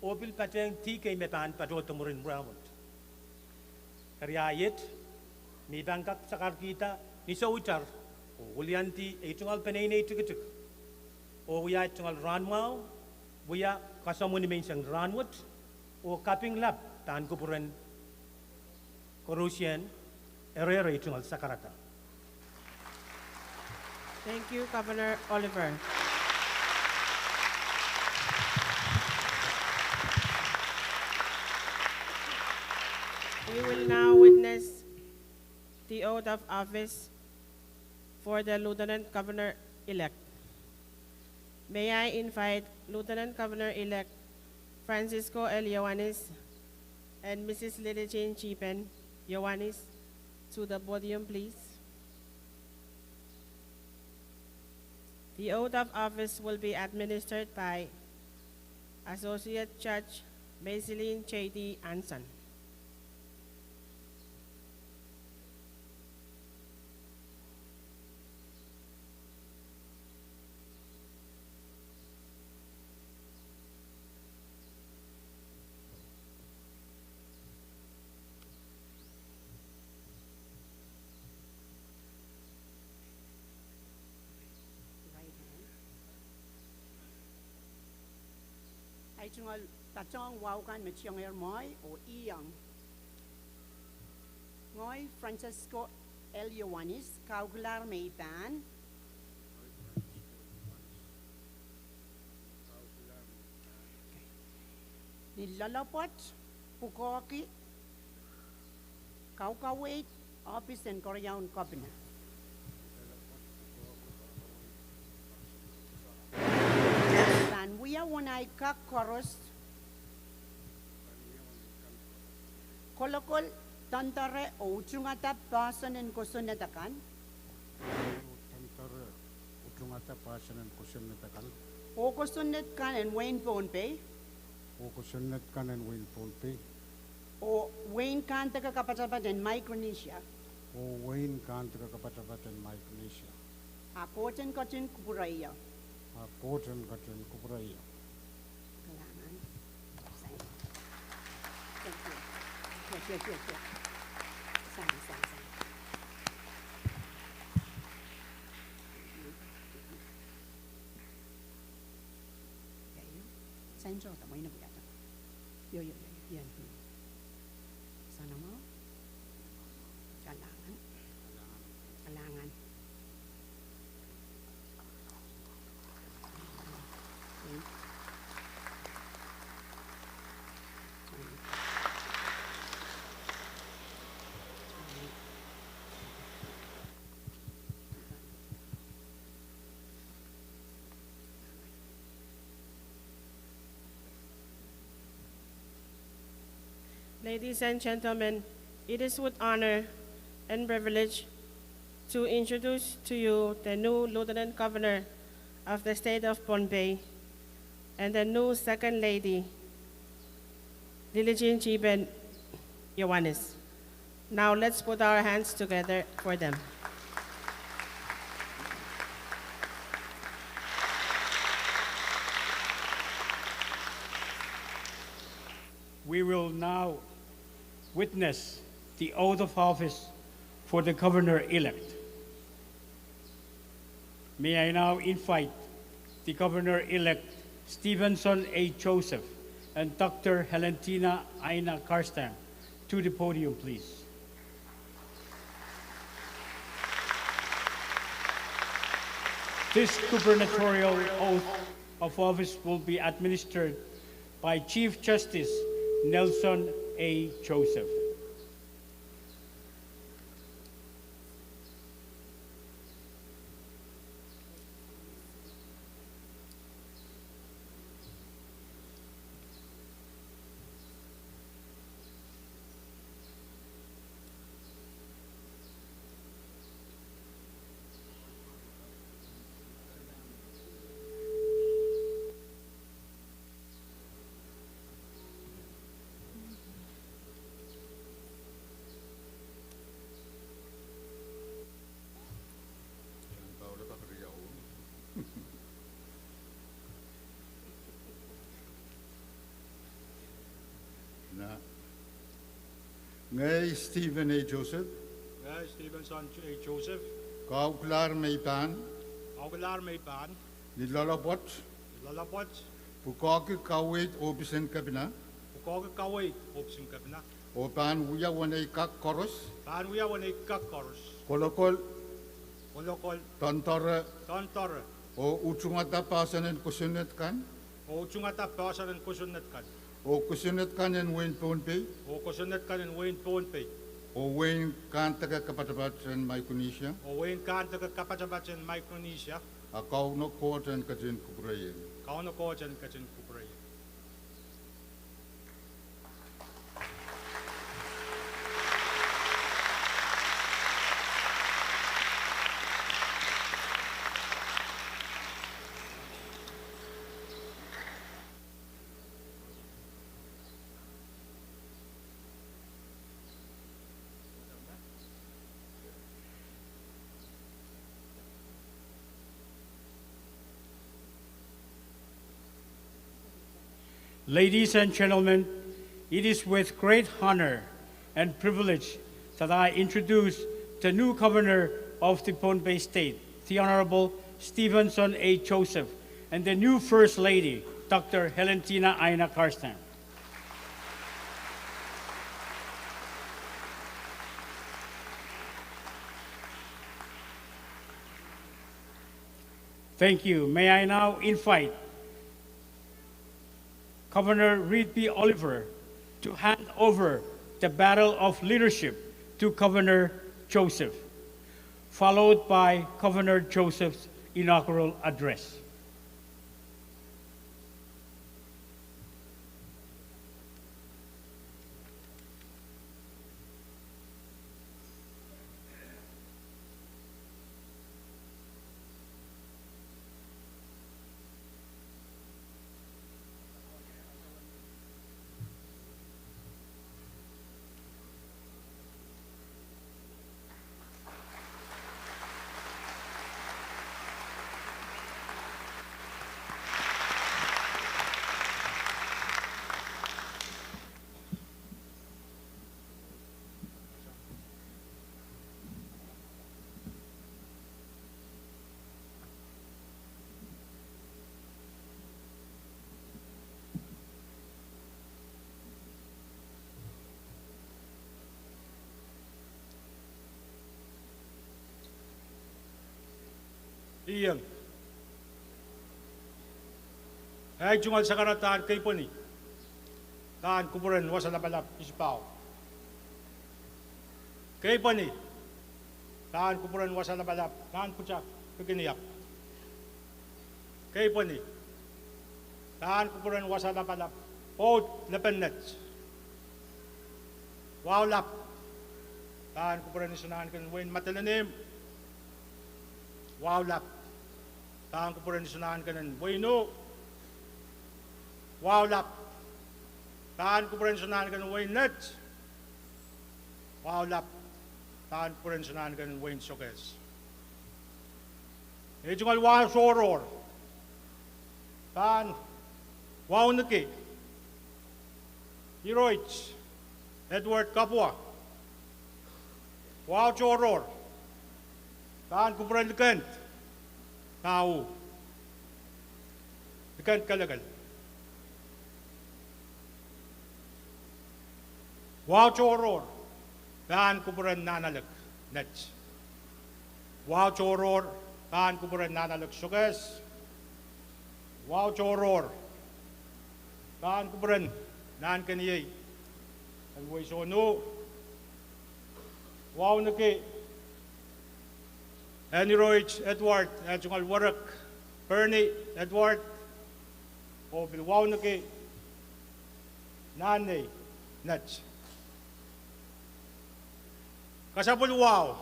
oh pil patehng dihkei me pahn patohdo mwurin rahnwet. Eri iet me I pahn kak sakarkihda ni souitar, oh wiliandi ei tungoal peneinei tikitik, oh wia tungoal rahnmwahu, wia kasamwo menseng rahnwet, oh kaping lap pahn kupwuren koarusie, erehr ei tungoal sakarada. Thank you, Governor Oliver. We will now witness the oath of office for the Lieutenant Governor-elect. May I invite Lieutenant Governor-elect Francisco L. Iohannis and Missus Lily Jean Chipen Iohannis to the podium, please. The oath of office will be administered by Associate Judge Maiseline J D Hanson. Right hand. Ei tungoal patohng wahu kan me tiongehr mwoahi oh iang. Ngehi Francisco L. Iohannis, kaukilahr me I pahn ni loalopwoat pwukoahki kaukaweid ohpis en keriaun kepina, pahn wia uwen ahi kak koaros kolokol, doandoare oh utungada poahsoan en kosonned akan, doandoare, utungada poahsoan en kosonned akan, oh kosonned kan en wehin Pohnpei, Oh kosonned kan en wehin Pohnpei. Oh wehin kandeke kapatapat en Micronesia. Oh wehin kandeke kapatapat en Micronesia. Ahpw Koht en ketin kupwureio. Ahpw Koht en ketin kupwureio. Kalahngan. Sign. Thank you. Thank you, thank you. Sign, sign, sign. Sign sohte mwahula wiahda. Io, io, io, io. Soanamwahu. Kalahngan. Kalahngan. Ladies and gentlemen, it is with honor and privilege to introduce to you the new Lieutenant Governor of the State of Pohnpei and the new Second Lady, Lillian Chiben Yohannes. Now let's put our hands together for them. We will now witness the oath of office for the governor-elect. May I now invite the governor-elect, Stevenson A. Joseph, and Doctor Helentina Aina Karstarn to the podium, please. This gubernatorial oath of office will be administered by Chief Justice Nelson A. Joseph. Ngehi Stephen A. Joseph. Ngehi Stevenson A. Joseph. Kaukilahr me I pahn. Kaukilahr me I pahn. Ni loalopwoat. Ni loalopwoat. Pwukoahki kaweid ohpis en kepina. Pwukoahki kaweid ohpis en kepina. Oh pahn wia wenei kak koaros. Pahn wia wenei kak koaros. Kolokol. Kolokol. Doandoare. Doandoare. Oh utungada poahsoan en kosonned kan. Oh utungada poahsoan en kosonned kan. Oh kosonned kan en wehin Pohnpei. Oh kosonned kan en wehin Pohnpei. Oh wehin kandeke kapatapat en Micronesia. Oh wehin kandeke kapatapat en Micronesia. A Kauno Koht en ketin kupwureie. Kauno Koht en ketin kupwureie. Ladies and gentlemen, it is with great honor and privilege that I introduce the new governor of the Pohnpei State, the Honorable Stevenson A. Joseph, and the new First Lady, Doctor Helentina Aina Karstarn. Thank you. May I now invite Governor Reed B. Oliver to hand over the baton of leadership to Governor Joseph, followed by Governor Joseph's inaugural address. Iang. Ei tungoal sakaradahn keipweni pahn kupwuren wasa lapalap isipahu. Keipweni pahn kupwuren wasa lapalap nan pwutak pick-me-up. Keipweni pahn kupwuren wasa lapalap pwoud lepen net. Wahu lap pahn kupwuren iso nahnken en wehin Madolenihmw. Wahu lap pahn kupwuren iso nahnken en wehin U. Wahu lap pahn kupwuren iso nahnken en wehin Net. Wahu lap pahn kupwuren iso nahnken en wehin Sokehs. Ei tungoal wahu tohrohr pahn wauneki Iroit Edward Kabua. Wahu tohrohr pahn kupwuren likend Pahu, likend kelekel. Wahu tohrohr pahn kupwuren Nahnalek Net. Wahu tohrohr pahn kupwuren Nahnalek Sokehs. Wahu tohrohr pahn kupwuren nahnken iei en wehi Sohn U. Wauneki en Iroit Edward, eh, tungoal werek Bernie Edward, oh pil wauneki Nahnei Net. Kasapwil wahu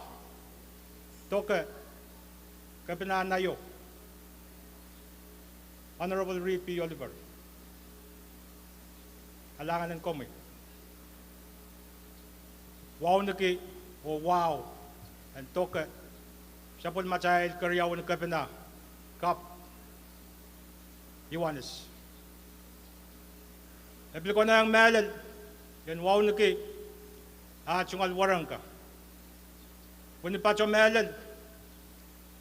doke Kepina Naio, Honorable Reed P. Oliver, kalahngan en komwi. Wauneki oh wahu en doke sapwellimatail keriaun Kepina, Kap Ioanis. E pil konehng mehlel en wauneki ah tungoal wahnpoaron ka. Pwe ni patoh mehlel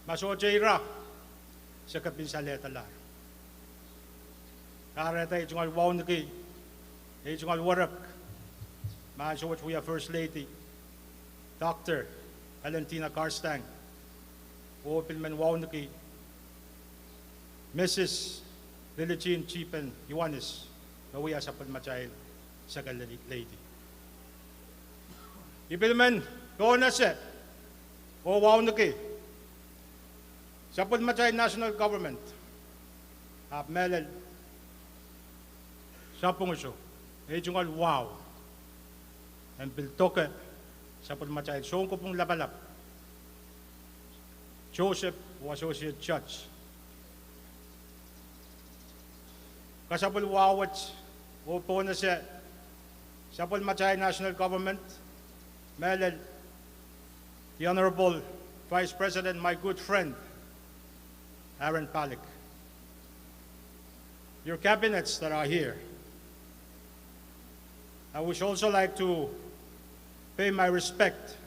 ma sohte ira, se kepin salehdalahr. Kahrehda ei tungoal wauneki ei tungoal werek, ma ansou wet wia First Lady, Doctor Ellen Deena Garstang, oh pil men wauneki Mrs Lilitine Chipen Ioanis, me wia sapwellimatail Second Lady. I pil men pohnese oh wauneki sapwellimatail national government, ahpw mehlel sapwunguso, ei tungoal wahu en pil doke sapwellimatail Sounkopwung Lapalap Joseph oh Associate Judge. Kasapwil wahu wet oh pohnese sapwellimatail national government, mehlel the Honorable Vice President, my good friend, Aaron Palik, your cabinets that are here. I would also like to pay my respect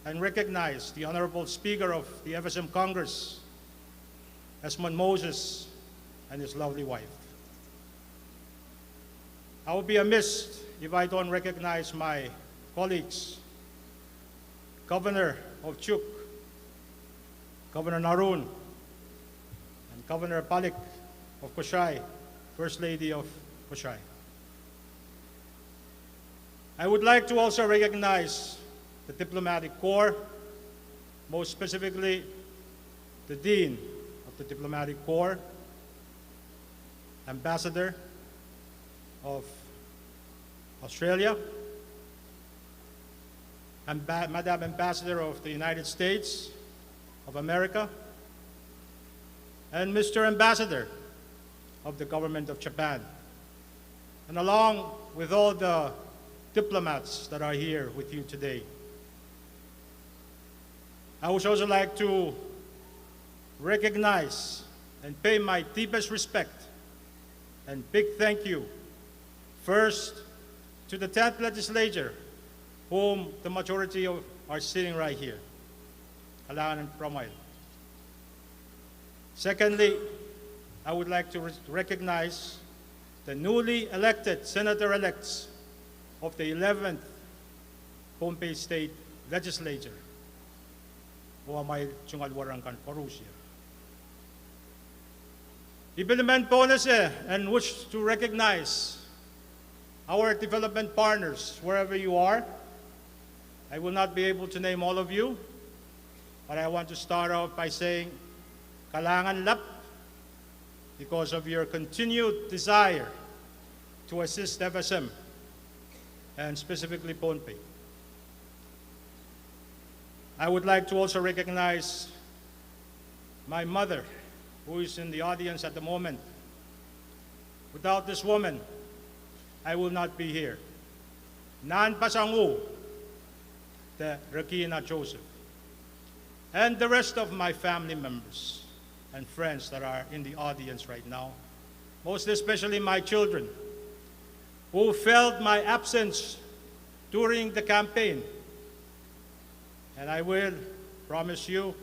and recognize the Honorable Speaker of the F S M Congress, Esmond Moses, and his lovely wife. I would be amiss if I don't recognize my colleagues, Governor of Chuuk, Governor Narun, and Governor Palik of Koshai, First Lady of Koshai. I would like to also recognize the diplomatic corps, most specifically the Dean of the Diplomatic Corps, Ambassador of Australia, Amba-, Madam Ambassador of the United States of America, and Mister Ambassador of the Government of Japan, and along with all the diplomats that are here with you today. I would also like to recognize and pay my deepest respect and big thank you, first, to the tenth legislature, whom the majority of are sitting right here. Kalahngan en pramwail. Secondly, I would like to re-, recognize the newly elected senator-elects of the eleventh Pohnpei State Legislature, oh amwail tungoal wahnpoaron kan koarusie. I pil men pohnese and wish to recognize our development partners wherever you are. I will not be able to name all of you, but I want to start off by saying, kalahngan lap, because of your continued desire to assist F S M and specifically Pohnpei. I would like to also recognize my mother, who is in the audience at the moment. Without this woman, I will not be here. Nan pasang uh, the Rekina Joseph, and the rest of my family members and friends that are in the audience right now, most especially my children, who felt my absence during the campaign. And I will promise you,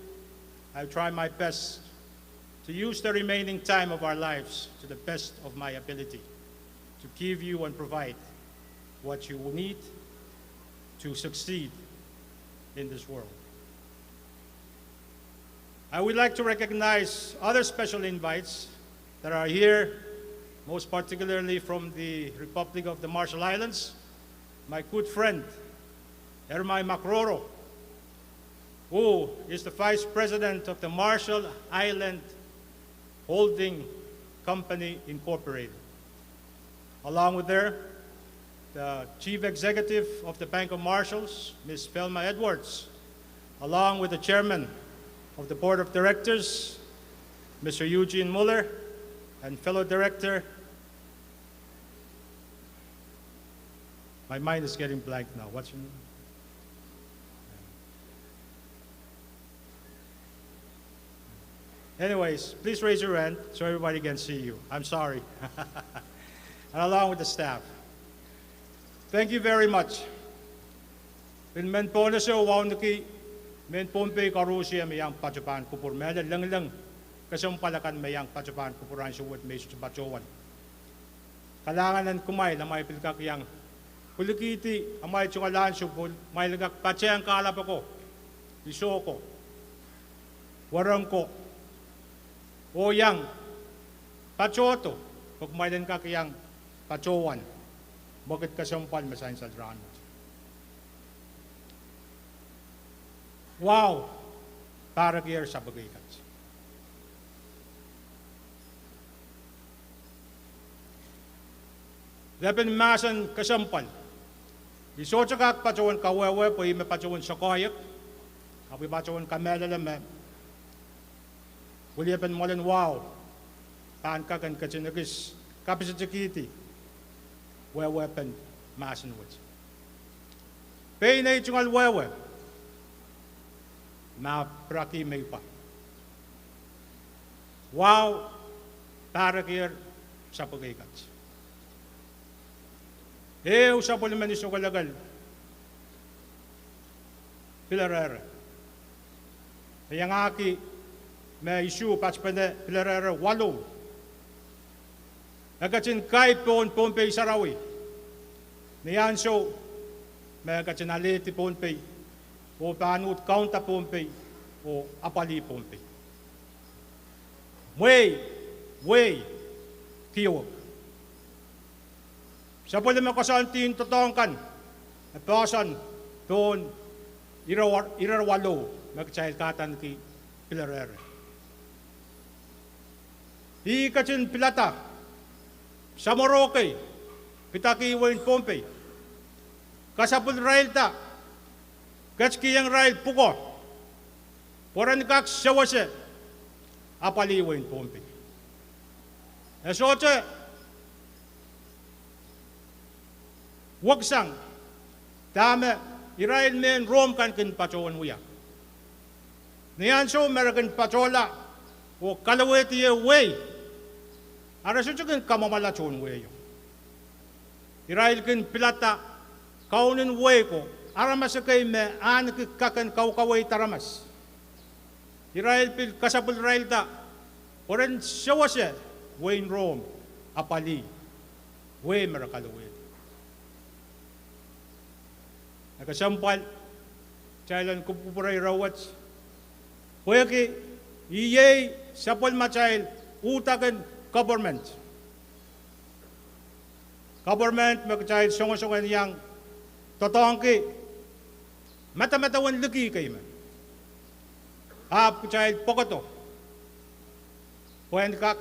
I'll try my best to use the remaining time of our lives to the best of my ability to give you and provide what you need to succeed in this world. I would like to recognize other special invites that are here, most particularly from the Republic of the Marshall Islands, my good friend, Ermai Makroro, who is the Vice President of the Marshall Island Holding Company Incorporated. Along with her, the Chief Executive of the Bank of Marshalls, Miss Velma Edwards, along with the Chairman of the Board of Directors, Mister Eugene Muller, and fellow director, my mind is getting blank now. What's your name? Anyways, please raise your hand so everybody can see you. I'm sorry. And along with the staff. Thank you very much. Pil men pohnese oh wauneki mehn Pohnpei koaros me iang patohwan kupwur, mehlel lengileng kesempwal akan me iang patohwan kupwur ansou wet me I sohte patohwan. Kalahngan en kumwail, amwail pil kak iang pwilikihdi amwail tungoal ansou pwe kumwail en kak patehng kahlap ako, iso ko, wereng ko, oh iang patohdo pwe kumwail en kak iang patohwan mwekid kesempwal me sansal rahnwet. Wahu pahrekier sapwekei kat. Lepin mahsen kesempwal, I sohte kak patohwan kawehwe pwe I me patohwan sokoahiek, ahpw I patohwan kamehlele me weliepen mwoalen wahu pahn kak en ketin ekis kapisitikihdi wehwehpen mahsen wet. Pein ei tungoal wehwe me piraki me I pwa. Wahu pahrekier sapwekei kat. Ehu sapwellimen isohkelekel pilerehre, e iangahki me isuh patpene pilerehre waluh. E ketin kai pohn Pohnpei sarawi ni ansou me e ketin alehdi Pohnpei oh pahn uhd kaunda Pohnpei oh apwalih Pohnpei. Mwehi, wehi, keieu. Sapwellime koasoandi doadoahk kan e poahsoan pohn ire, ire waluh me kitail kahdaneki pilerehre. Ih ketin pilada samworo kei pidakih wehin Pohnpei, kasapwilirailda, ketikihong irail pwuko pwe ren kak sewese apwalih wehin Pohnpei. E sohte weksang dahme irail mehn Rom kan kin patohwan wia. Ni ansou me re kin patohla oh kalowehdi ehu wehi, a re sohte kin kamwomwala tohn wehio. Irail kin pilada kaunen wehi ko, aramas ekei me ahneki kak en kaukaweid aramas. Irail pil kasapwilirailda pwe ren sewese wehin Rom apwalih wehi me re kalowehdi. E kesempwal kitail en kupwukupwurei ire wet, pwehki iei sapwellimatail uhdahn Government me kitail songosong en iang doadoahngki madamadau en liki kei me, ahpw kitail poakodo pwehn kak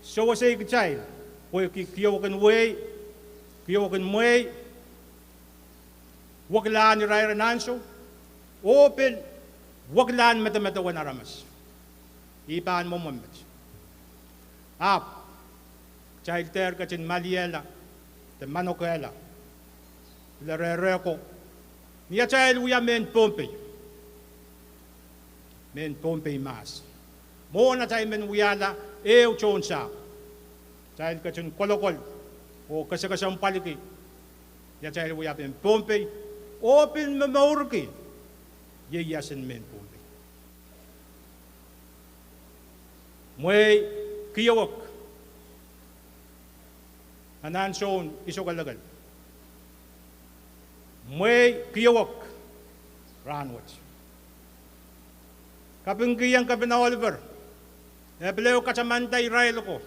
sewesei kitail pwehki kiowakin wehi, kiowakin mwehi, wekilahn irair en ansou, oh pil wekilahn madamadau en aramas. I pahn mwomwen met. Ahpw kitail dehr ketin maliehla de manokehla, pil rereko, ni atail wia mehn Pohnpei, mehn Pohnpei mahs. Mwohn atail men wiahla ehu tohn sahpw, kitail ketin kolokol oh kesekesempwaliki ni atail wia mehn Pohnpei, oh pil momourki ieias en mehn Pohnpei. Mwehi kiowek nan ansoun isokelekel. Mwehi kiowek rahnwet. Kapingkihong Kepina Oliver, e pil ehu katamanda irail ko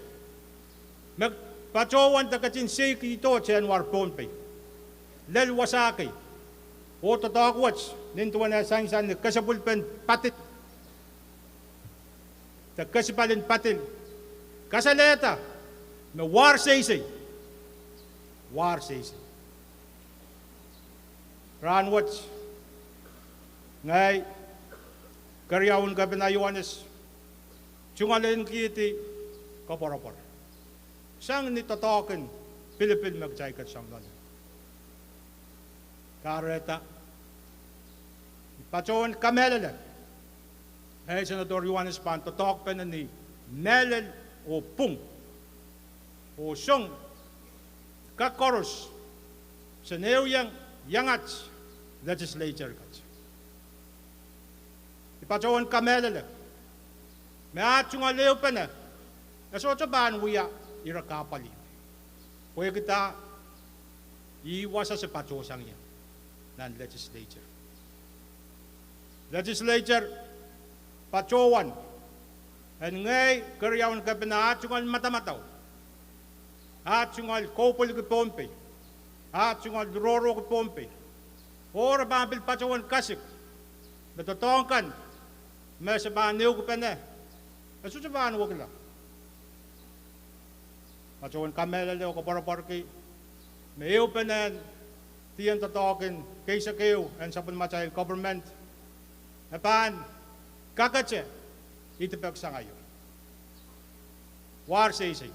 me patohwan de ketin seikihdo tehnwar Pohnpei lel wasa kei, oh doadoahk wet nin duwen e sansal ni kesepwilpen padil de kesipwal en padil, kasalehda me war seisei, war seisei. Rahnwet, ngehi, Keriaun Kepina Ioanes, tungoal en kihdi koapworopwor sang ni doadoahk en pilipil me kitail ket sang loale. Kahrehda, I patohwan kamehlele, ngehi Senator Ioanes pahn doadoahkpene ni mehlel oh pwung oh song kak koaros sen ehu iang iangat legislature kat. I patohwan kamehlele me ah tungoal ehupene e sohte pahn wia ire kahpwal. Pwehki dah? Ih wasa se patohsang ie nan legislature. Legislature patohwan en ngehi Keriaun Kepina ah tungoal madamadau, ah tungoal koupwelki Pohnpei, ah tungoal rohrohki Pohnpei, oh re pahn pil patohwan kasik me doadoahk kan me se pahn ehukipene e sohte pahn wekila. Patohwan kamehlele oh koapworopworki me ehupene en dien doadoahk en keisek ehu en sapwellimatail government e pahn kakete idipek sang aio. War seisei.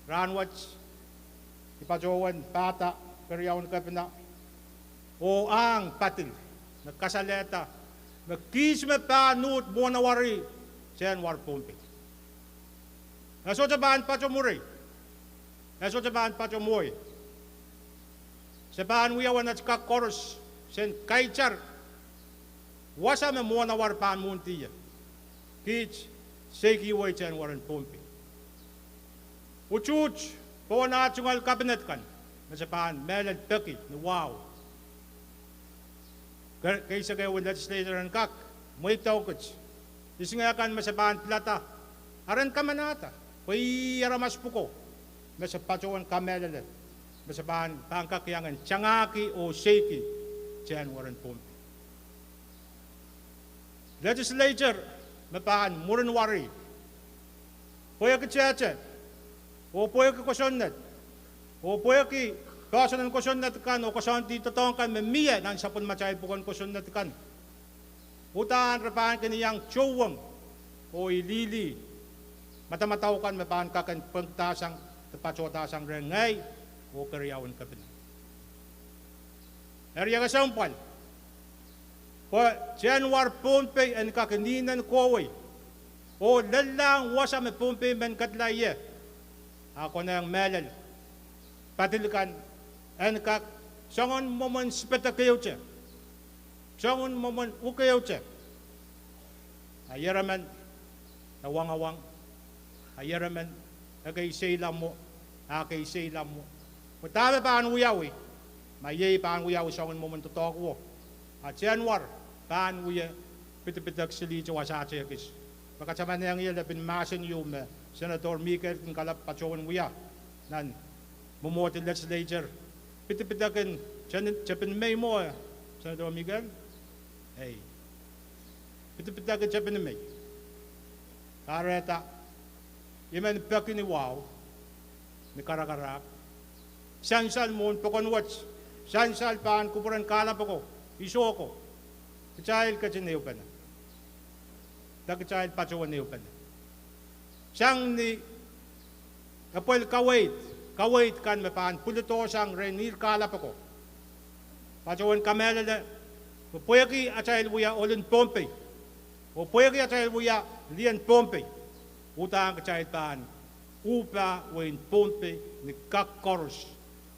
Rahnwet, I patohwan pahda Keriaun Kepina oh ahng padil me kasalehda me kiht me pahn uhd mwohnawari tehnwar Pohnpei, e sohte pahn pato mwuri, e sohte pahn pato mwowe. Se pahn wia wenat kak koaros sen kaitar wasa me mwohnawar pahn mwohndi ie. Kiht seikihwei tehnwar Pohnpei. Utuht pohn ah tungoal kabinet kan me se pahn mehlel peki ni wahu. Ke- keisek ehu en legislature en kak mweidehng kiht isingeh kan me se pahn pilada aren kamanahda pwe ih aramas pwuko me se patohwan kamehlele me se pahn pahn kak iang en tangahki oh seiki tehnwar Pohnpei. Legislature me pahn mwurin wari pwehki tehte oh pwehki kosonned oh pwehki poahsoan en kosonned kan oh koasoandi doadoahk kan me mie nan sapwellimatail pwuken kosonned kan. Uhdahn re pahn kin iang towong oh ilili madamadau kan me pahn kak en pwengdahsang de patohdahsang rehn ngehi oh Keriaun Kepina. Eri e kesempwal pwe tehnwar Pohnpei en kak inenen kohwei oh lellahng wasa me Pohnpei men ketila ie, a konehng mehlel padil kan en kak soangen mwomwen sipedek ehute, soangen mwomwen uk ehute. A ieremen e wangawang, a ieremen e kei seila mwo, a kei seila mwo, pwe dahme pahn wiawi? Ma iei pahn wiawi soangen mwomwen doadoahk wo, a tehnwar pahn wie pidipidek silihte wasa tehkis, pwe katamanehng ie lepin mahsen ieu me Senator Mikael kin kalap patohwen wia nan mwomwohdi legislature, pidipidek en tepin mei mwo, Senator Mikael, ei, pidipidek en tepin mei. Kahrehda I men peki ni wahu ni karakarahk, sansal mwohn pokon wet, sansal pahn kupwuren kahlap ako, iso ako, kitail ketin ehupene, de kitail patohwen ehupene. Sang ni epwel kaweid, kaweid kan me pahn pwilidohsang rehn ihr kahlap ako, patohwen kamehlele me pwehki atail wia ohlen Pohnpei, oh pwehki atail wia lien Pohnpei, uhdahn kitail pahn uhpah wehin Pohnpei ni kak koaros,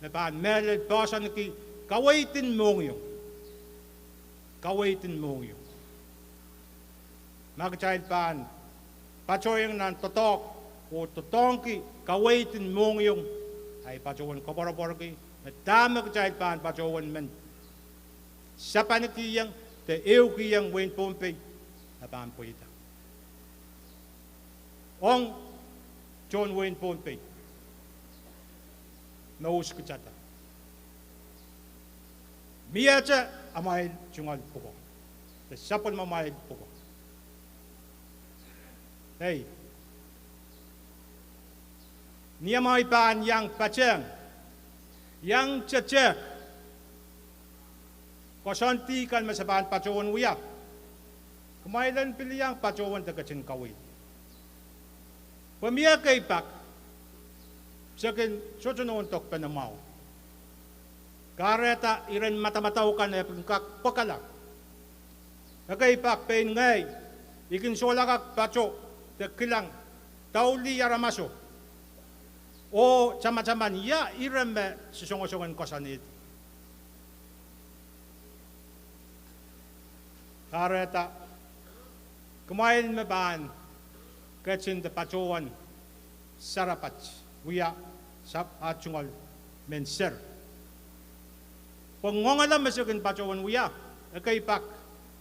me pahn mehlel poahsoanki kaweid en mohngiong. Kaweid en mohngiong. Ma kitail pahn patohiong nan doadoahk oh doadoahngki kaweid en mohngiong, ahi patohwen koapworopworki me dahme kitail pahn patohwen men sapanikihong de ehukihong wehin Pohnpei, e pahn pweida. Ong tohn wehin Pohnpei me uhs kitada, miehte amwail tungoal pwuko, de sapwellimamwail pwuko. Ei, ni amwail pahn iang patehng, iang tetehk koasoandi kan me se pahn patohwen wia, kumwail en pil iang patohwen de ketin kaweid. Pwe mie ekei pak, se kin sohte nohn dokpene mwahu. Kahrehda iren madamadau kan e kin kak pwekala. Ekei pak pein ngehi, I kin solahr kak patoh de kilang daulih aramaso oh tamataman ia ire me sosongosong en koasoanehdi. Kahrehda kumwail me pahn ketin de patohwan sarapat wia, sap- ah tungoal men ser. Pwe ngoangala me se kin patohwen wia, ekei pak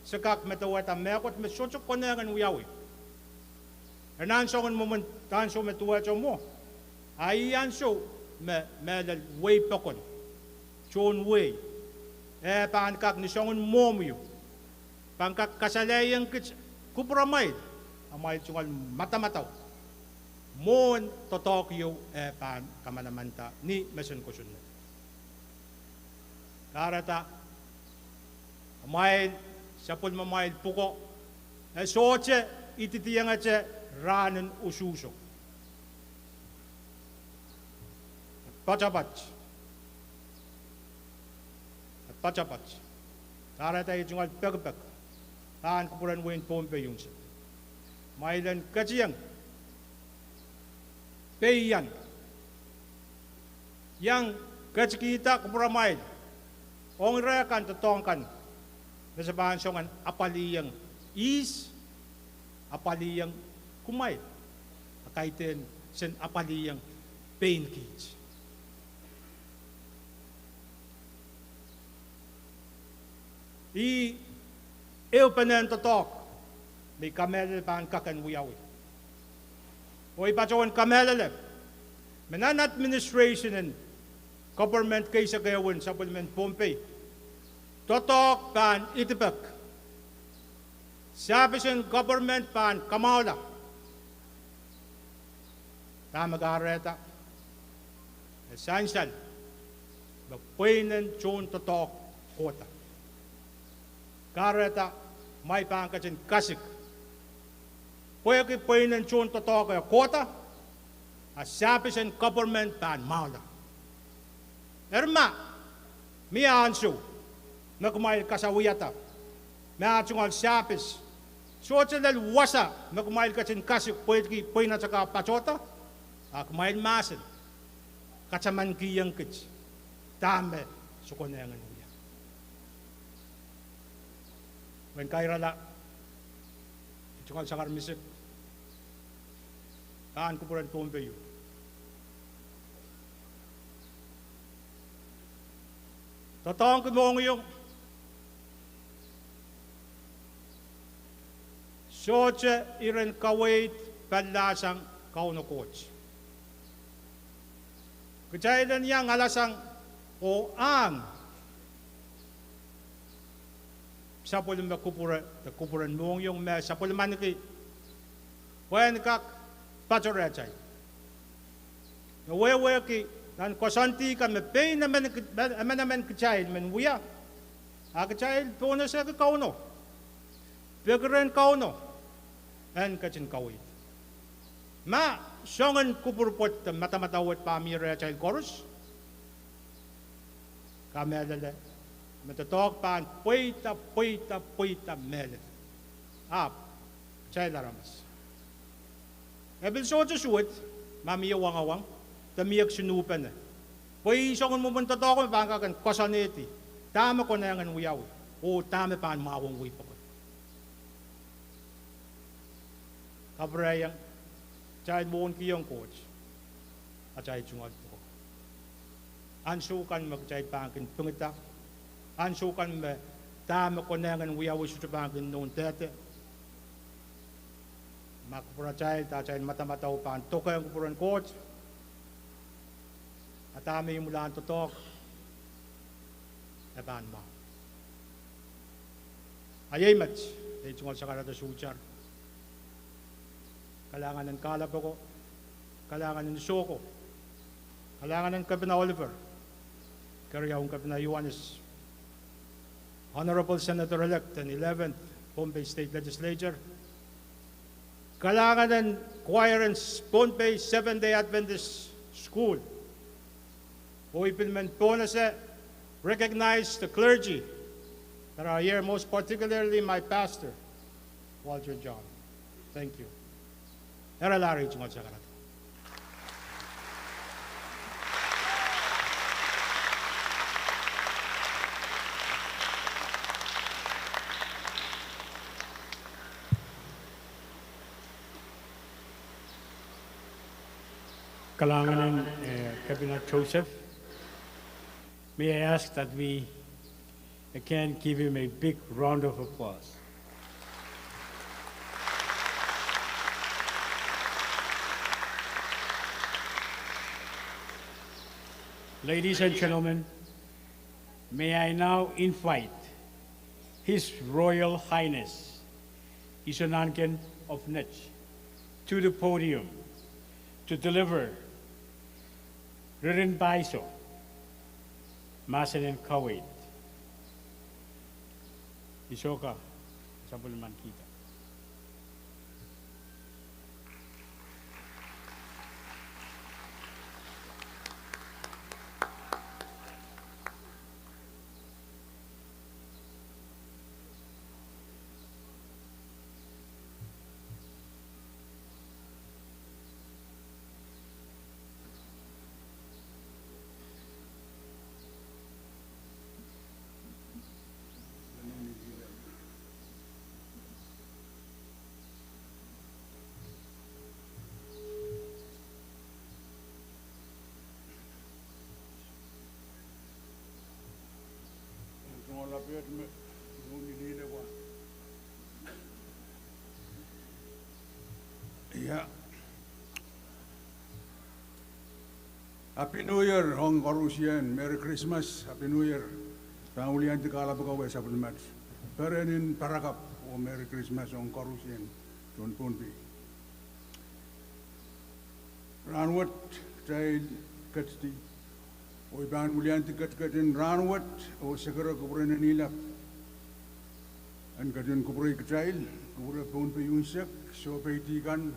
se kak medewehda mehkot me sohte konehng en wiawi. Eri nan soangen mwomwen ansou me duwehte mwo, a ih ansou me mehlel wehi pokon, tohn wehi, e pahn kak ni soangen mwohmwi, pahn kak kasalehiong kit kupwuramwail amwail tungoal madamadau mwohn doadoahk ieu e pahn kamanamanda ni mesen kosonned. Kahrehda amwail sapwellimamwail pwuko, e sohte ididihongete rahnen usuhso. Poatopoat, poatopoat. Kahrehda I tungoal pekipek pahn kupwuren wehin Pohnpei unsek, amwail en ketikihong peian, iang ketikihda kupwuramwail ong ire kan doadoahk kan me se pahn song en apwalihong ihs, apwalihong kumwail, a kaidehn sen apwalihong pein kiht. Ih ehupenen doadoahk me I kamehlele pahn kak en wiawi. Oh I patohwan kamehlele me nan administration en government keisek ehu en sapwellimen Pohnpei, doadoahk pahn idipek, service en government pahn kamwahula. Dahme kahrehda? E sansal me pweinen tohn doadoahk kohda. Kahrehda amwail pahn ketin kasik pwehki pweinen tohn doadoahk e kohda, a service en government pahn mwahula. Eri ma mie ansou me kumwail kasawiada me ah tungoal service, sohte lel wasa me kumwail ketin kasik pwehki pweinen akan patohda, a kumwail mahsen katamankihong kit dahme se konehng en wia. Wen kairala, I tungoal sakarmesek pahn kupwuren Pohnpei ieu. Doadoahngki mohngiong sohte iren kaweid pallahsang Kauno Koht. Kitail en iang alasang oh ahng sapwellime kupwure de kupwuren mohngiong me sapwellimaniki pwehn kak patohrehtail. E wehwehki nan koasoandi kan me pein emenemen kitail men wia, a kitail pohnese ki Kauno, peki rehn Kauno en ketin kaweid. Ma soangen kupwur pwoat de madamadau wet pahn mie rehtail koaros, kamehlele me doadoahk pahn pweida, pweida, pweida mehlel. Ahpw kitail aramas, e pil sohte suwed ma mie wangawang de mie kisin uhpene, pwe ih soangen mwomwen doadoahk me pahn kak en koasoanehdi dahme konehng en wiawi oh dahme pahn mwahuwong wei pokon. Kapwurehiong, kitail mwohnkihong Koht atail tungoal pwuko. Ansou kan me kitail pahn kin pingida, ansou kan me dahme konehng en wiawi sohte pahn kin nohn dehde, ma kupwuratail de atail madamadau pahn dokehng kupwuren Koht, a dahme imwilahn doadoahk e pahn mwahu. A iei met ei tungoal sakarada suhtar. Kalahngan en kahlap ko, kalahngan en soh ko, kalahngan en Kepina Oliver, Keriaun Kepina Ioanis, Honorable Senator-elect en eleventh Pohnpei State Legislature, kalahngan en choir en Pohnpei Seventh-day Adventist School, oh I pil men pohnese recognize the clergy that are here, most particularly my pastor, Walter John. Thank you. Eri lahr tungoal sakarada. Kalahngan en, eh, Kepina Joseph. May I ask that we again give him a big round of applause? Ladies and gentlemen, may I now invite His Royal Highness Iso Nahnken of Nett to the podium to deliver ririn paiso, mahsen en kaweid. Iso ka, sapwellimanikihda. Ia. Happy New Year ong koarusie, Merry Christmas, Happy New Year. Pahn wiliandi kahlap ko wet sapwellimat, perenin parakapw oh Merry Christmas ong koarusie tohn Pohnpei. Rahnwet kitail ketidi, oh I pahn wiliandi ketiket en rahnwet oh sekere kupwure en ih lap en ketin kupwurei kitail, kupwure Pohnpei unsek, sohpeidi kan,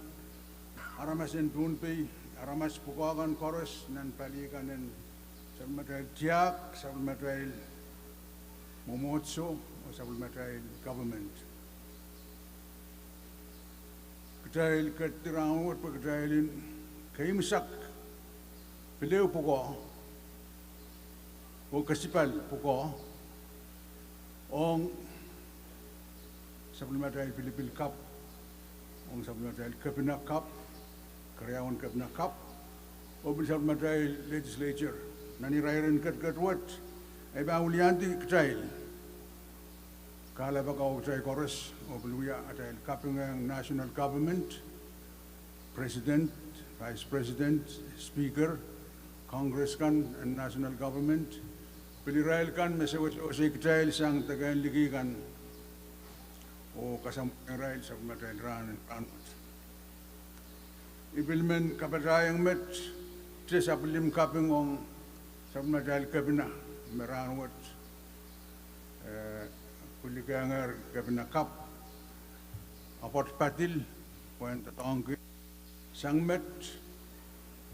aramas en Pohnpei, aramas pwukoa kan koaros nan pali kan en sapwellimatail tiahk, sapwellimatail mwomwohdiso, oh sapwellimatail government. Kitail ketidi rahnwet pwe kitail en keimwsak pil ehu pwukoa oh kesipal pwukoa ong sapwellimatail pilipil kapw, ong sapwellimatail kepina kapw, keriaun kepina kapw, oh pil sapwellimatail legislature. Nan irair en ketiket wet, I pahn wiliandi kitail kahlap ko, kitail koaros, oh pil wia atail kapingehng national government, President, Vice President, Speaker, Congress kan, and National Government, pil irail kan me sewese kitail sang deke en liki kan, oh kasamwohng irail sapwellimatail rahn, rahn wet. I pil men kapatahiong met, te sapwellime kaping ong sapwellimatail kepina me rahn wet, eh, pil likih ngehr kepina kapw, Abbott Patil, pwehn doadoahngki sang met,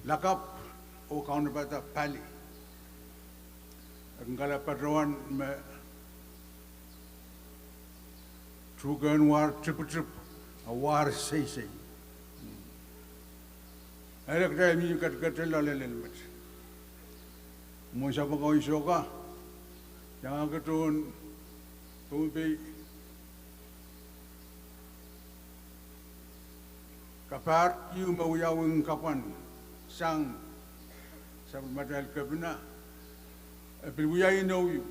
lakapw oh kaunopada pali. E kin kalap patohwan me tuhkehn war tipitip, a war seisei. Ele kitail mih ketiket loale lel met. Mwohn sapwung kawei sohka, iangahki tohn Pohnpei kapahr ieu me wiawi kapwan sang sapwellimatail kepina, e pil wia inou ieu.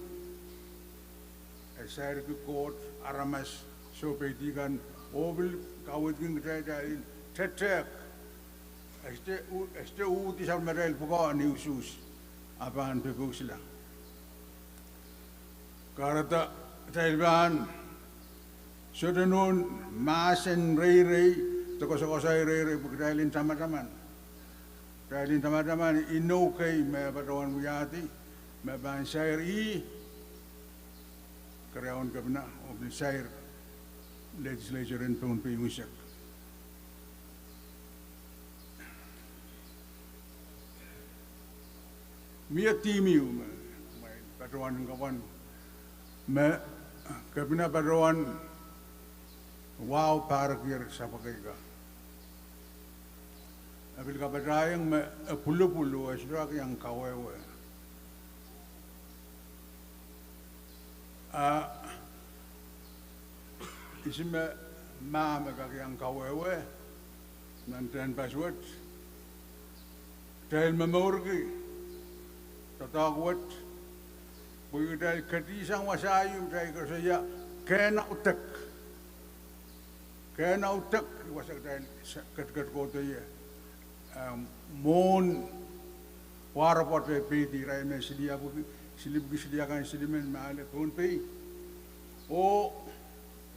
E sairki koht, aramas, soupeidi kan, oh pil kaweidki kitail en tetehk. E sohte u-, e sohte uhdi sapwellimatail pwukoa ni usuhs, a pahn pepeusla. Kahrehda kitail pahn sohte nohn mahsen reirei, de koasokoasoi reirei pwe kitail en tamataman. Kitail en tamataman inou kei me patohwan wiahdi, me pahn sair ih keriaun kepina oh pil sair legislature en Pohnpei unsek. Mie theme ieu me, me patohwan kapwan, me kepina patohwan wahu pahrekier sapwekei ka. E pil kapatahiong me e pwulopwul oh e sohte kak iang kawehwe. A ihs me, ma me kak iang kawehwe nan tehnpas wet, kitail momourki doadoahk wet, pwe kitail ketihsang wasa ieu me kitail koasoia kehnaudek. Kehnaudek, wasa kitail sa-, ketiket kohdo ie, mwohn wahr pwoat e peidi irail me siliapwiki, silipwiki siliakan silimen me ale Pohnpei, oh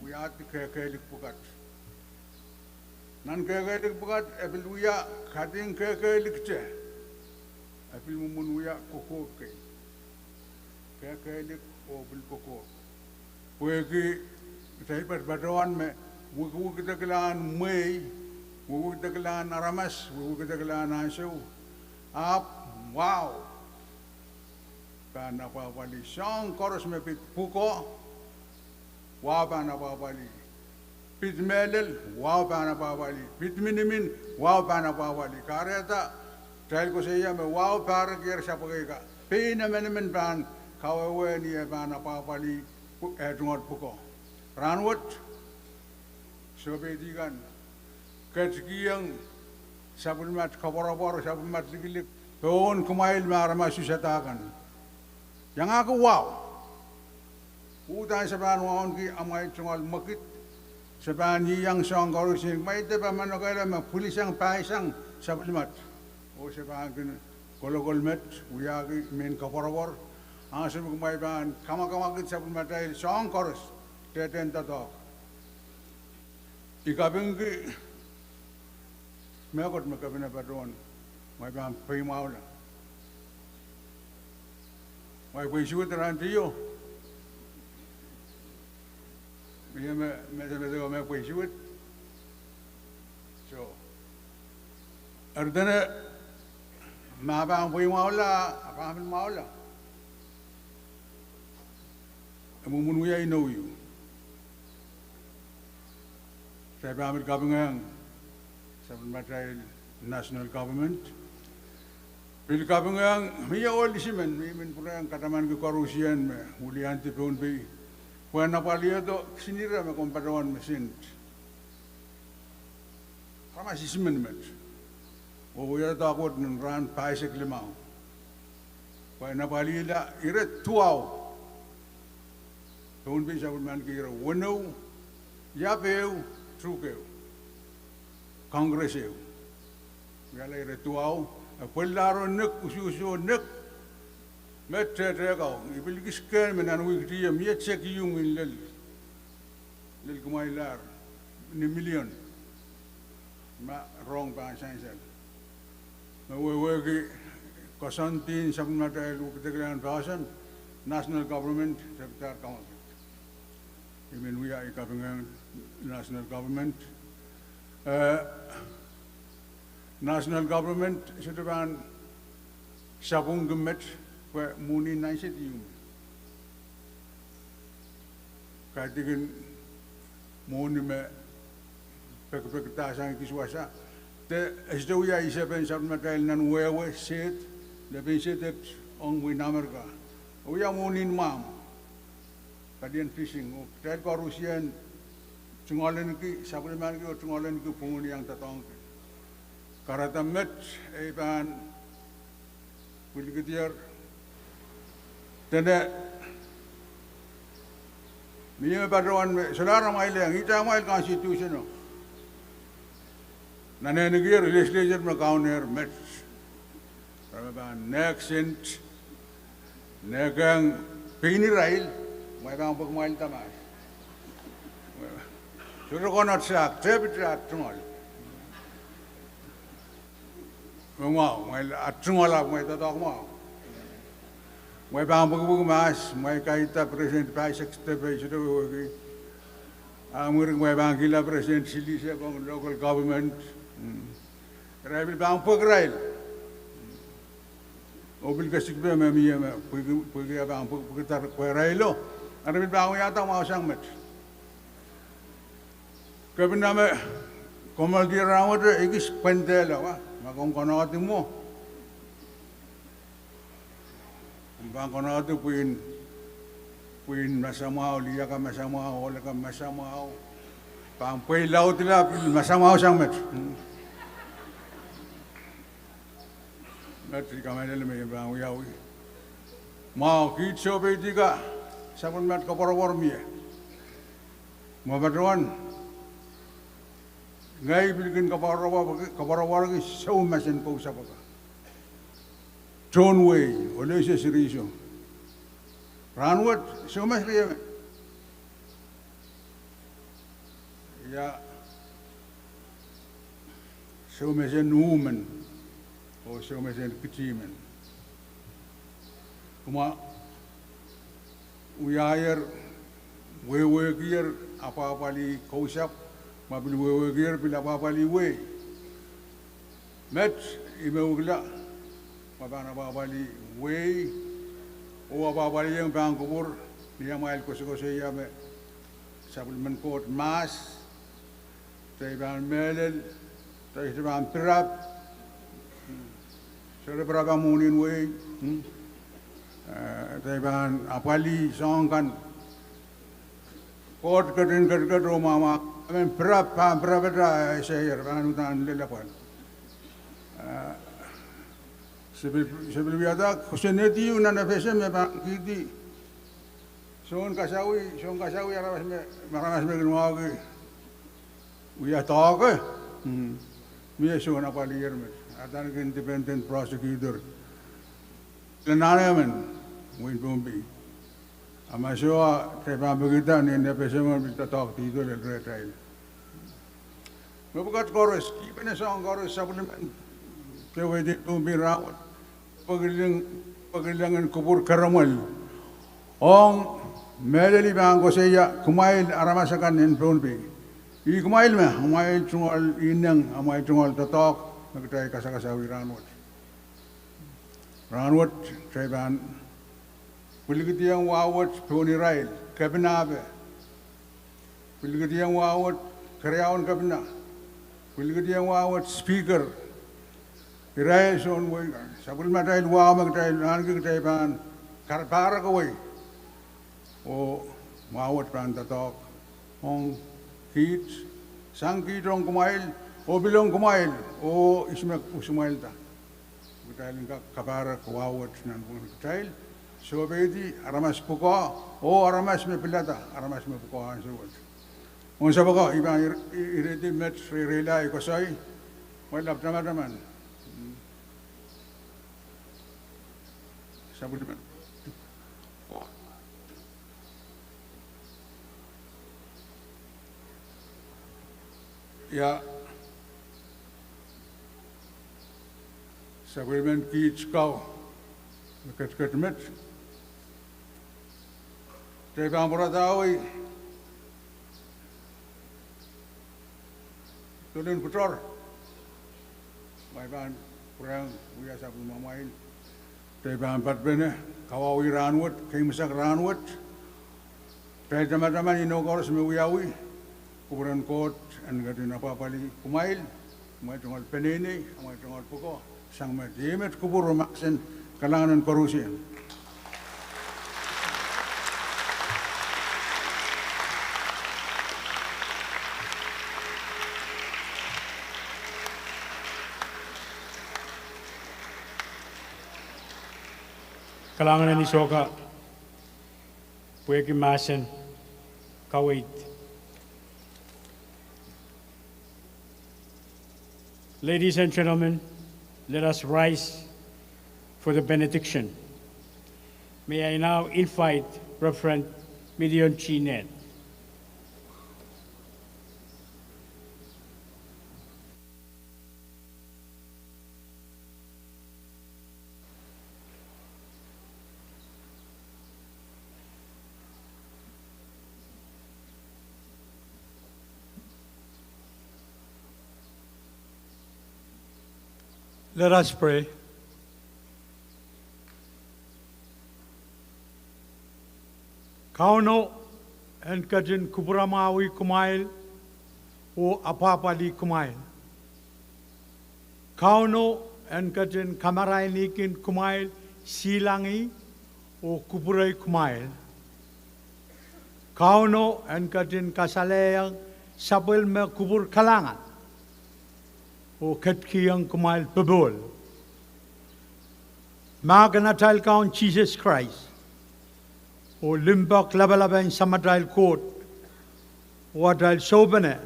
wiahdi kehkehlik pwukat. Nan kehkehlik pwukat e pil wia kaidehn kehkehlikte, e pil mwomwen wia kokohp kei. Kehkehlik oh pil kokohp. Pwehki kitail patpatohwan me wikiwikidekilahn mwehi, wikiwikidekilahn aramas, wikiwikidekilahn ansou, ahpw wahu pahn apwahpwalih. Soahng koaros me pid pwukoa, wahu pahn apwahpwalih. Pid mehlel, wahu pahn apwahpwalih. Pid minimin, wahu pahn apwahpwalih. Kahrehda kitail koasoia me wahu pahrekier sapwekei ka. Pein emenemen pahn kawehwe ni eh pahn apwahpwalih pw-, eh, tungoal pwukoa. Rahn wet, soupeidi kan, ketikihong sapwellimat koapworopwor, sapwellimat likilik, pohn kumwail me aramas usada kan. Iangahki wahu. Uhdahn se pahn wauneki amwail tungoal mwekid, se pahn ieiang soahng koaros en, kumwail depe manokehla me pwilisang pahisang sapwellimat. Oh se pahn kin kolokol met, wiahki mehn koapworopwor, ansou me kumwail pahn kamwakamwakid sapwellimatail soahng koaros, dehdehn doadoahk. I kapingki mehkot me kepina patohwan, kumwail pahn pweimwahula. Kumwail pweisiwed rahn teio? Mie me, me, me, me pweisiwed? Soh. Eri dene, ma pahn pweimwahula, a pahn pil mwahula. E mwomwen wia inou ieu. Kitail pahn pil kapingohng sapwellimatail national government. Pil kapingohng, mie ohl isimen me I men pwurehng katamanki koarusie me wiliandi Pohnpei, pwehn apwalihdo kisin ire me komw patohwan me sent. Aramas isimen met. Oh wia doadoahk wet nan rahn pahisek limau, pwehn apwalihla ire duwau. Pohnpei sapwellimaniki ire weneu, iap ehu, tuhkehu, Congress ehu. Wiahla ire duwau, e pwelilahro nek, usuhs oh nek, me tehtehk ahu. I pil kis kehn me nan wihk tikitik mie check ieu mih lel, lel kumwailahr ni million. Ma rong pahn sansal. Me wehwehki koasoandi sapwellimatail wekidekla en poahsoan, national government, tepida kamwakid. I men wia, I kapingehng national government. Eh, national government sohte pahn sapwungki met pwe mwohni nan state ieu me kaidehkin mwohni me pekipekdahsang kis wasa. De e sohte wia isepen sapwellimatail nan wehwe state, lepin state et ong wehin Amerika. E wia mwohnin mwahmw, palien fishing, oh kitail koarusie tungoalenki, sapwellimaniki oh tungoalenki pwungeni iang doadoahngki. Kahrehda met ei pahn pwilikihdier, dene mie me patohwan me solahr amwail ehng, ihte amwail constitution o. Nan ehnekier legislature me kaunehr met, re me pahn nehk sent, nehkehng pein irail, kumwail pahn pwekimwail damas. Sohte konot sahk, tepit at tungoal. Me mwahu, kumwail at tungoal ahpw kumwail doadoahk mwahu. Kumwail pahn pwekipweki mahs, kumwail kaidehn president pahisek depe, I sohte wehwehki. A mwurin kumwail pahn kihla president silihsek ong local government. Irail pil pahn pwekirail. Oh pil kesikpe me mie me pwehki, pwehki e pahn pwehki, pwehki irailo, eri pil pahn wiahda mwahu sang met. Kepina me kommoaldi rahnwet, ekis pwendehla wa, ma komw konehdi mwo, komw pahn konehdi pwihn, pwihn masamwahu, lih akan masamwahu, ohl akan masamwahu, pahn pweilaudla pil masamwahu sang met. Met I kamehlele me I pahn wiawi. Mwahu, kiht soupeidi ka, sapwellimet koapworopwor mie. Mwo patohwan, ngehi pil kin koapworopworki, koapworopworki soumesen kousapw akan, tohn wehi, Oloise, Siriso. Rahnwet soumesen riemen, ia, soumesen uhmen oh soumesen kitimen. Kumwa wiahier, wehwehkier apwahpwalih kousapw, ma pil wehwehkier pil apwahpwalih wehi. Met I mehkihla, ma pahn apwahpwalih wehi, oh apwahpwalih ong pahn kupwur ni amwail koasokoasoia me sapwellimen Koht mahs, kitail pahn mehlel, kitail sohte pahn pirap, sohte pirap mwohnin wehi, kitail pahn apwalih soahng kan. Koht ketin ketiket oh mwahmw, emen pirap pahn pirapete, e seier pahn uhdahn lel apwal. Se pil wiahda kosonned ieu nan FSM me pahn kihdi soun kasawi, soun kasawi aramas me, aramas me kin wahuki wia doahke, mie soun apwaliher met, adaneki independent prosecutor, le nan emen wehin Pohnpei. A ma soh, kitail pahn pekihda ni FSM pil doadoahk dihdo lel rehtail. Mepwukat koaros, kihpene soahng koaros sapwellimen kewehdi Pohnpei rahnwet, pwekileng, pwekilengen kupwur keremwel ong mehlel I pahn koasoia kumwail aramas akan en Pohnpei. Ih kumwail me amwail tungoal ineng, amwail tungoal doadoahk me kitail kasakasawi rahnwet. Rahnwet kitail pahn pwilikihdiong wahu wet pohn irail, kepinape, pwilikihdiong wahu wet keriaun kepina, pwilikihdiong wahu wet speaker, irail soun wehi kan. Sapwellimatail wahu me kitail ahneki, kitail pahn kapahrek kawei, oh wahu wet pahn doadoahk ong kiht, sang kiht, ong kumwail, oh pil ong kumwail, oh ihs me usumwailda. Kitail en kak kapahrek wahu wet nanpwungen kitail soupeidi, aramas pwukoa oh aramas me pilada, aramas me pwukoa ansou wet. Ong sapwko, I pahn irehdi met reireila, I koasoi, kumwail ahpw tamataman. Sapwellimen. Ia, sapwellimen kiht kau me ketiket met. Kitail pahn pwaradahwei Tolin Kutor, ma e pahn pwurehng wia sapwellimamwail. Kitail pahn patpene kawauwih rahnwet, keimwseklahn rahnwet. Kitail tamataman inou koaros me wiawi. Kupwuren Koht en ketin apwapwalih kumwail, amwail tungoal peneinei, amwail tungoal pwukoa. Sang met, iei met kupwur oh mahsen, kalahngan en koarusie. Kalahngan en Isohka pwehki mahsen kaweid. Ladies and gentlemen, let us rise for the benediction. May I now invite Reverend Midion G. Ned. Let us pray. Kauno, en ketin kupwuramwahwih kumwail oh apwapwalih kumwail. Kauno, en ketin kamarainihkin kumwail silangih oh kupwurei kumwail. Kauno, en ketin kasalehiong sapwellime kupwur kalahngan oh ketikihong kumwail popohl. Mahk en atail Kaun Sises Krais oh limpoak lapalap en Samatail Koht oh atail soupene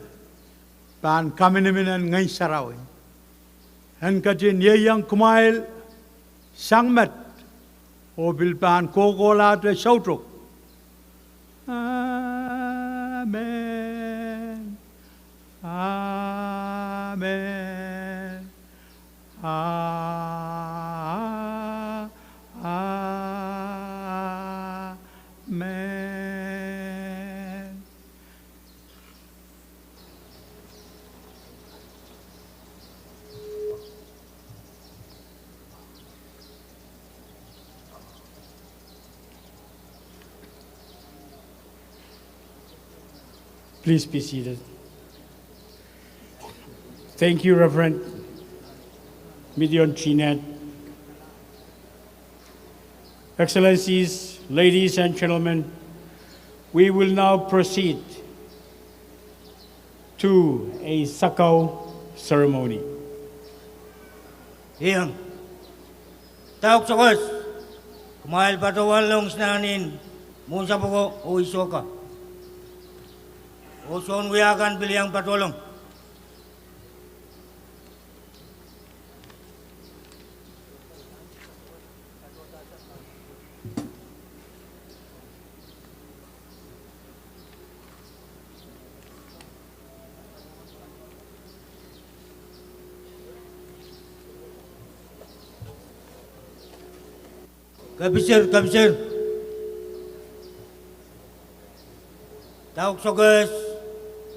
pahn kaminimin en Ngehn Sarawi, en ketin ieiang kumwail sang met oh pil pahn kohkohlahte soutuk. Amen. Amen. A-, a-, amen. Please be seated. Thank you, Reverend Midion G. Ned. Excellencies, ladies and gentlemen, we will now proceed to a sakau ceremony. Iang, dauk sokos, kumwail patohwanlong sinanin mwohnsapwko oh Isohka. Oh sounwia kan pil iang patohlong. Kepisir, kepisir. Dauk sokos,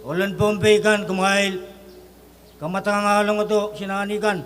ohlen Pohnpei kan, kumwail kamadang ah longodo sinanin kan.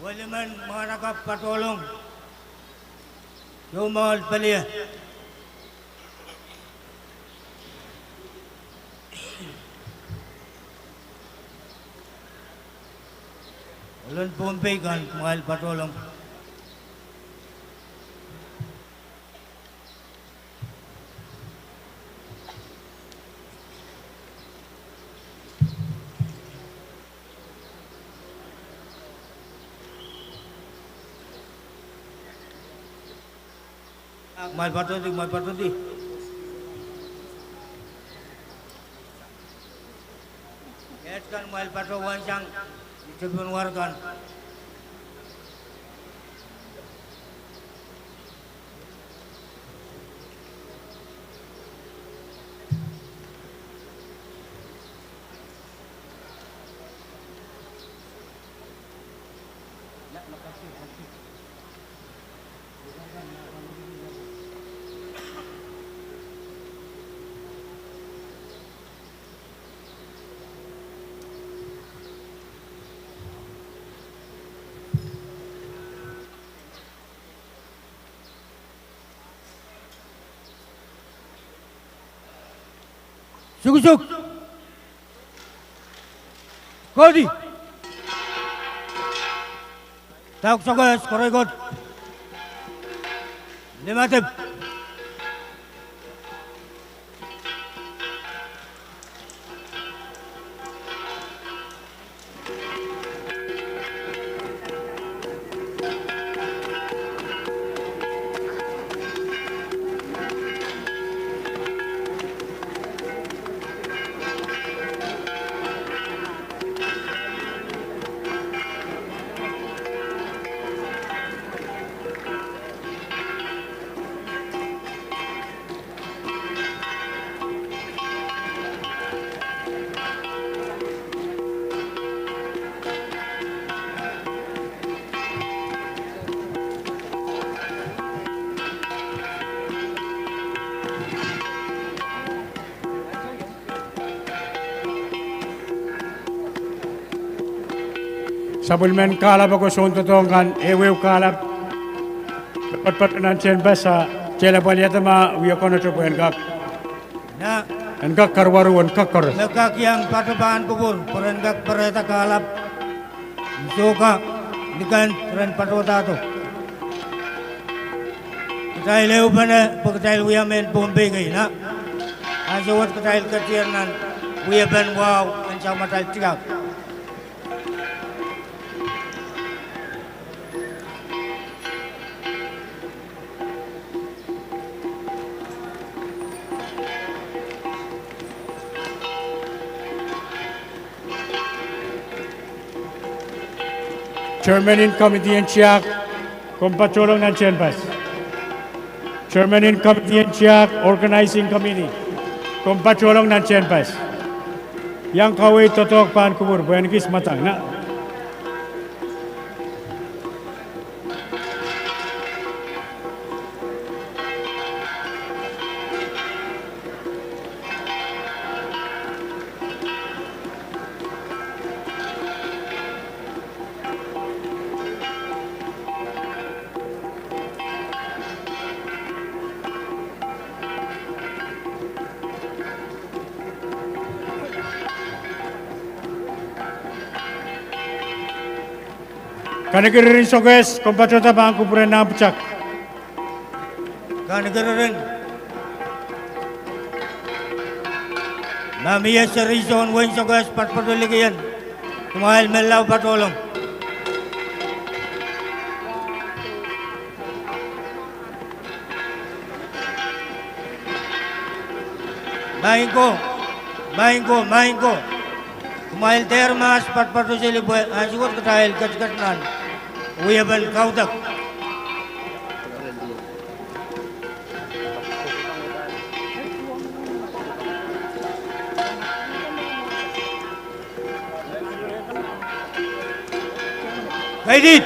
Welimen mwahnakapw patohlong, Sioumwahu Pelie. Ohl en Pohnpei kan, kumwail patohlong. Kumwail patohdi, kumwail patohdi. Iet kan kumwail patohwan sang, ni tepin war kan. Suksuk. Kohdi. Dauk sokehs, koaros koht. Limadip. Sapwellimen kahlap ako, soundoadoahk kan, ehuehu kahlap. Patopato nan tehnpas, a tehlap waliada ma wie konehng pwe en kak, en kak karuwaru, en kak koaros. Me kak iang pato pahn kupwur pwe ren kak pwarada kahlap. Sohte kak, ni kan ren patohdahdo. Kitail ehupene pwe kitail wia mehn Pohnpei kei, na. Ansou wet kitail ketier nan wiepen wahu en samatail tiahk. Chairman en committee en tiahk, komw patohlong nan tehnpas. Chairman en committee en tiahk, organizing committee, komw patohlong nan tehnpas. Iang kaweid doadoahk pahn kupwur pwe en kis mwadang, na. Kanikiririn sokehs, komw patohda pahn kupwuren nan pwutak. Kanikiririn. Ma mie serihsong wehin sokehs patopato likien, kumwail menlau patohlong. Maing ko, maing ko, maing ko. Kumwail dehr mahs patopato seli pwe ansou wet kitail ketiket nan wiepen kaudok. Kaidit.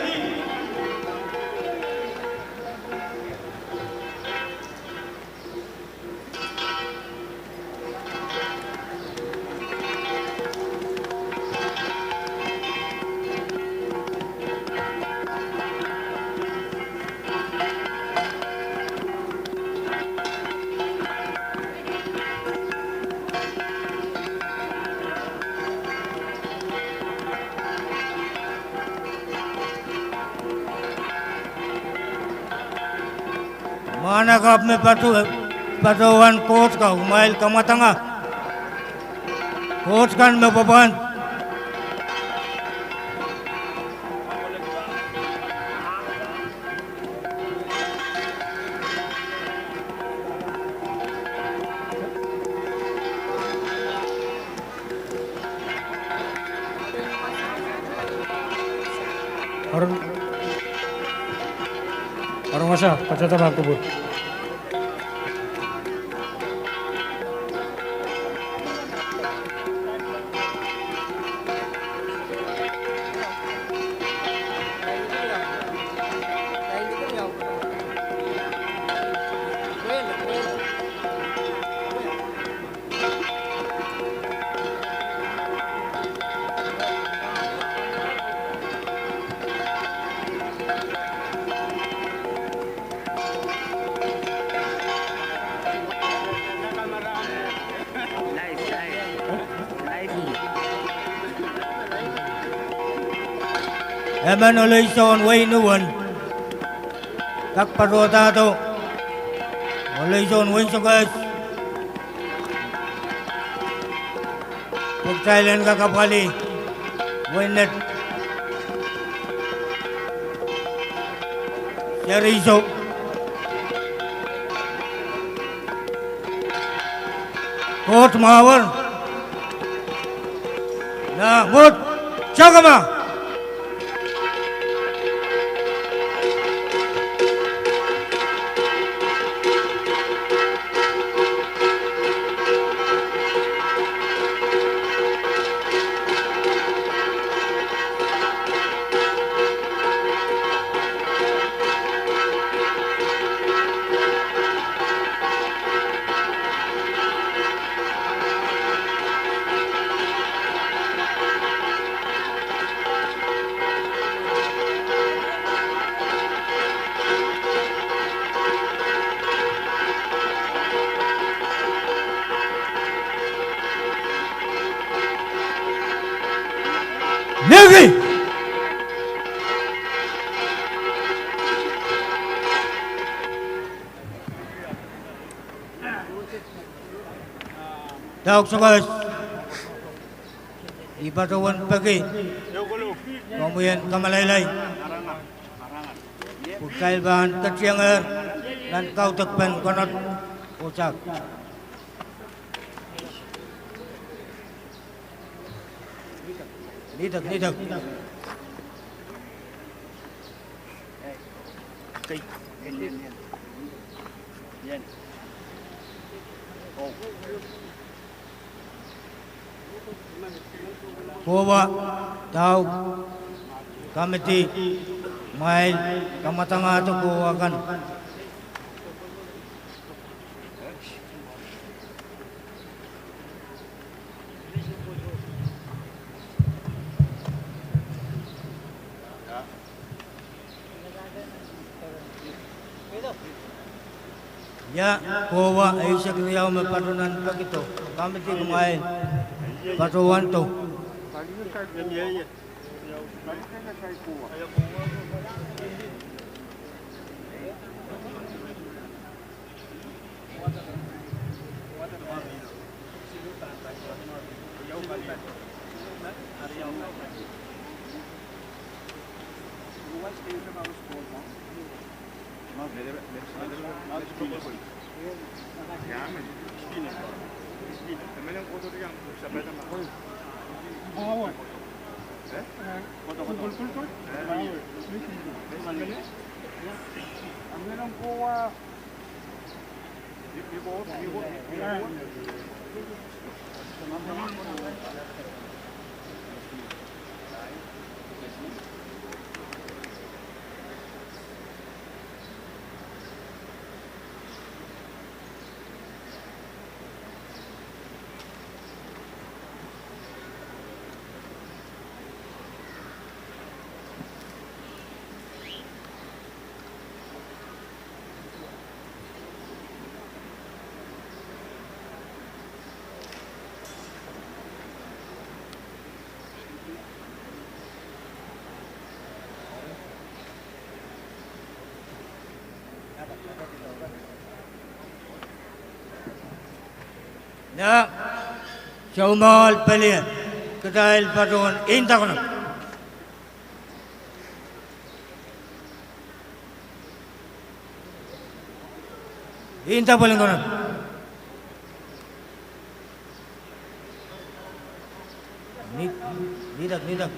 Mwahnakapw me pato, patohwan koht ka, kumwail kamwadanga. Koht kan me pwopwohn. Ar, ar wasa, patohda pahn kupwur. Emen oleison wehin Uwen, kak patohdahdo. Oleison wehin Sokehs, pwe kitail en kak apwalih wehin Net. Seri Iso. Koht mwahuer. Nah, mwohd, Tokama. Niki. Dauk Sokehs, I patohwan peki komwi en kamalailai pwe kitail pahn ketiengehr nan kaudokpen konot oh tak. Nidek, nidek. Kowa, dauk, kamidi, kumwail kamwadangahdo kowa kan. Ia kowa eisek riau me patohwan pekido? Kamidi, kumwail patohwando. Ia, soumwahu pelian, kitail patohwan inda konot. Inda pwelin konot. Ni, nidak, nidak.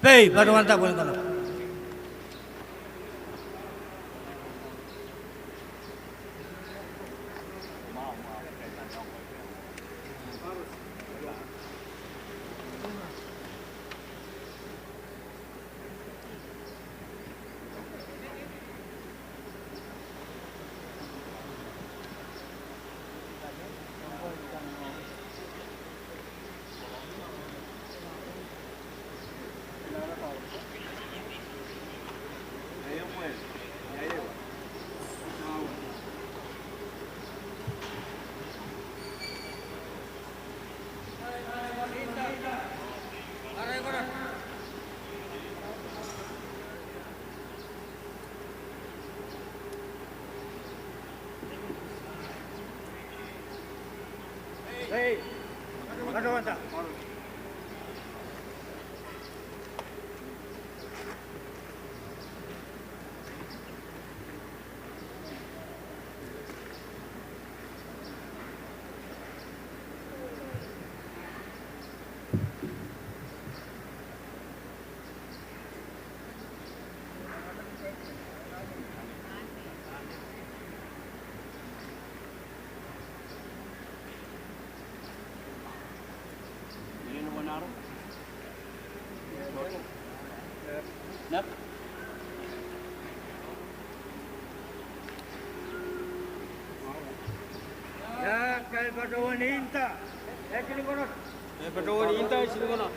Pei, patohwan inda pwelin konot. Ia, kitail patohwan inda. Ekini konot. Kitail patohwan inda, ekini konot.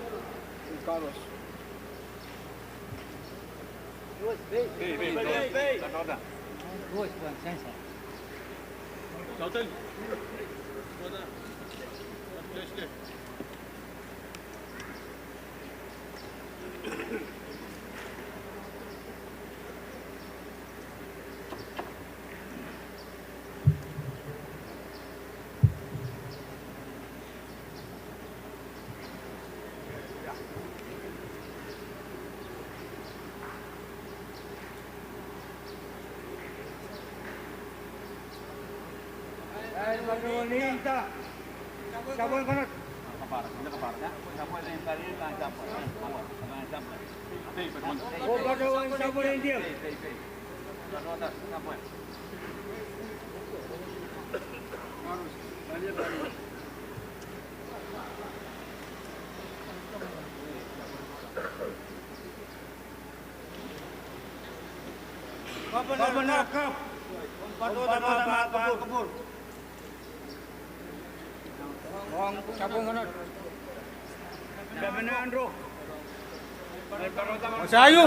Sayu.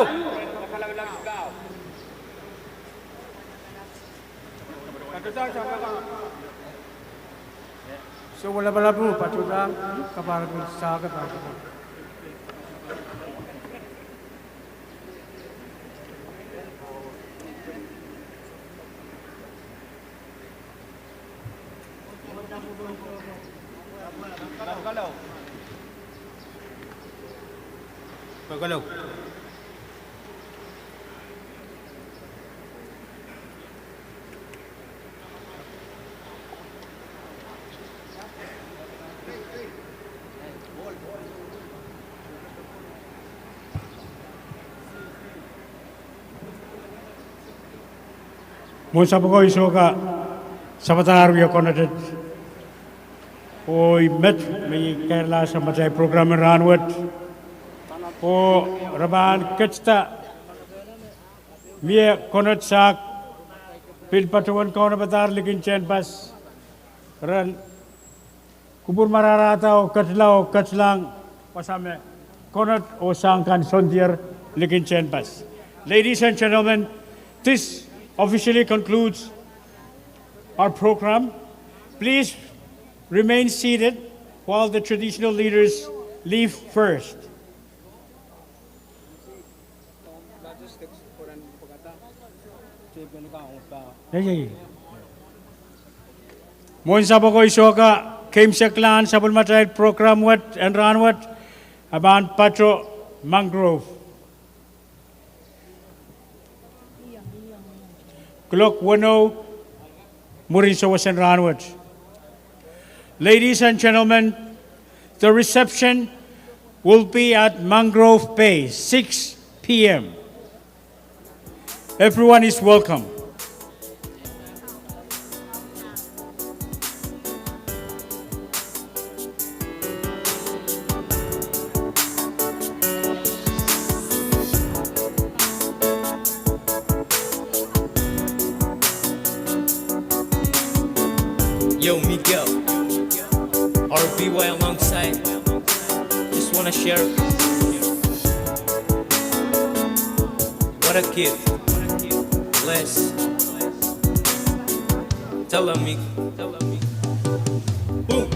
Sohte lapalap, patohda, kapahrek sahke patohda. Mwohn sapwoko I sohte kak sapwadahr wie konehng, oh I met me I keirla samatail program en rahnwet, oh re pahn ketida mie konehng sahk pil patohwan kaunopada likin tehnpas, ren kupwur marahrahda oh ketla oh ketlahng wasa me konehng oh sahk kan soandier likin tehnpas. Ladies and gentlemen, this officially concludes our program. Please remain seated while the traditional leaders leave first. Mwohn sapwoko I sohte kin keimwseklahng sapwellimatail program wet en rahnwet, a pahn patoh Mangrove. Kuloak weneu mwurin sewese en rahnwet. Ladies and gentlemen, the reception will be at Mangrove Bay, six p m. Everyone is welcome. Yo, Miguel, R B Y alongside. Just wanna share. What a gift. Bless. Tell them, Miguel. Boom.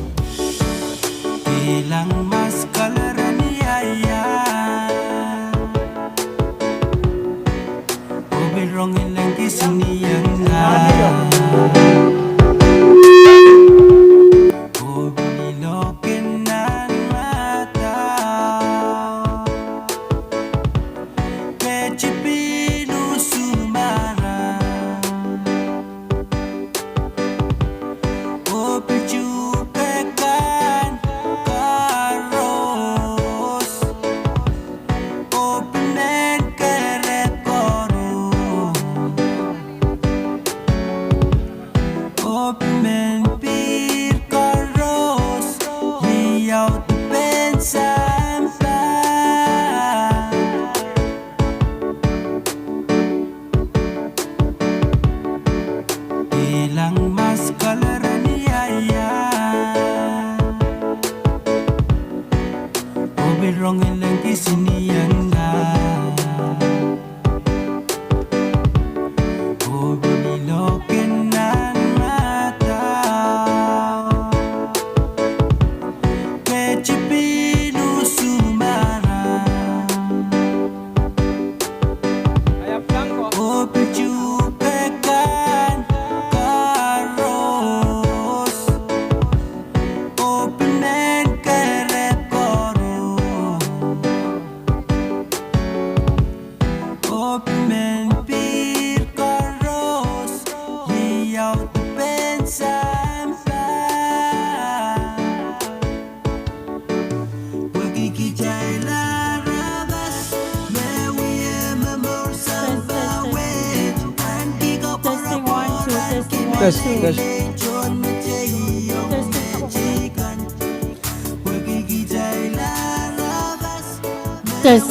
Kilang mas kaleren iai. Opi rong ileng kisinieng. Opi lokin nan mata. Ketipi nusu mara. Opi tuhke kan koaros. Opi men kere koaros. Opi men pihr koaros. Liaud pen sampah. Kilang mas kaleren iai. Opi rong ileng kisinieng. Opi lokin nan mata. Ketipi nusu mara. Opi tuhke kan koaros. Opi men kere koaros. Opi men pihr koaros. Liaud pen sampah. Testing, one, two, testing, one, two. Testing. Test.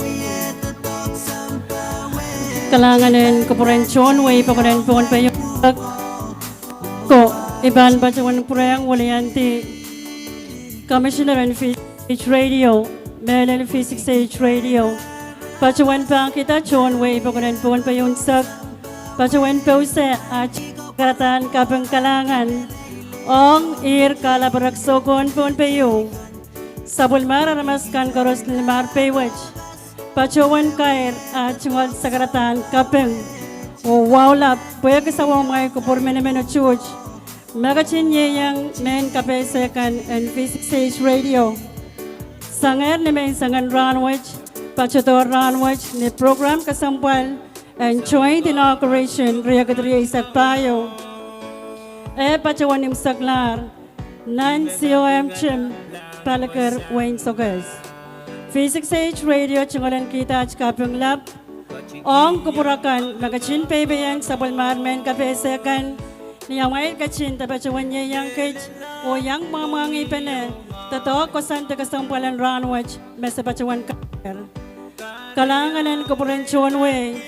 Kalahngan en kupwuren tohn wehi pokon en Pohnpei. Ko, I pahn patohwan pwurehng wiliandi Commissioner en V six H Radio, mehlel V six H Radio, patohwan pahkihda tohn wehi pokon en Pohnpei unsek, patohwan pousehla aht sakaradahn kaping kalahngan ong ihr kahlaperek soukohn Pohnpei, sapwellimar aramas kan koaros ni limar pei wet. Patohwan kair aht tungoal sakaradahn kaping oh wahu lap pwehki soangen kupwur minimin tuht me ketin ieiang mehn kapehse kan en V six H Radio. Sangehr ni menseng en rahnwet, patohdo rahnwet ni prokram kesempwal en joint inauguration riekid rieisek pahieu. E patohwan imwseklahr nan C O M Gym, Paliker, Wein Sokehs. V six H Radio tungoal en kihda aht kaping lap ong kupwur akan me ketin peipeiong sapwellimar mehn kapehse kan, ni amwail ketin de patohwan ieiang kiht oh iang mwahmwahngihpene doadoahk koasoandi kesempwal en rahnwet me se patohwan kair. Kalahngan en kupwuren tohn wehi,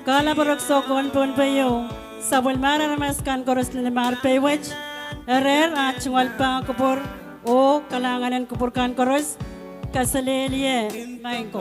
kahlaperek soukohn Pohnpei, sapwellimar aramas kan koaros ni limar pei wet, erehr aht tungoal pahn kupwur, oh kalahngan en kupwur kan koaros, kaselehlie, maing ko.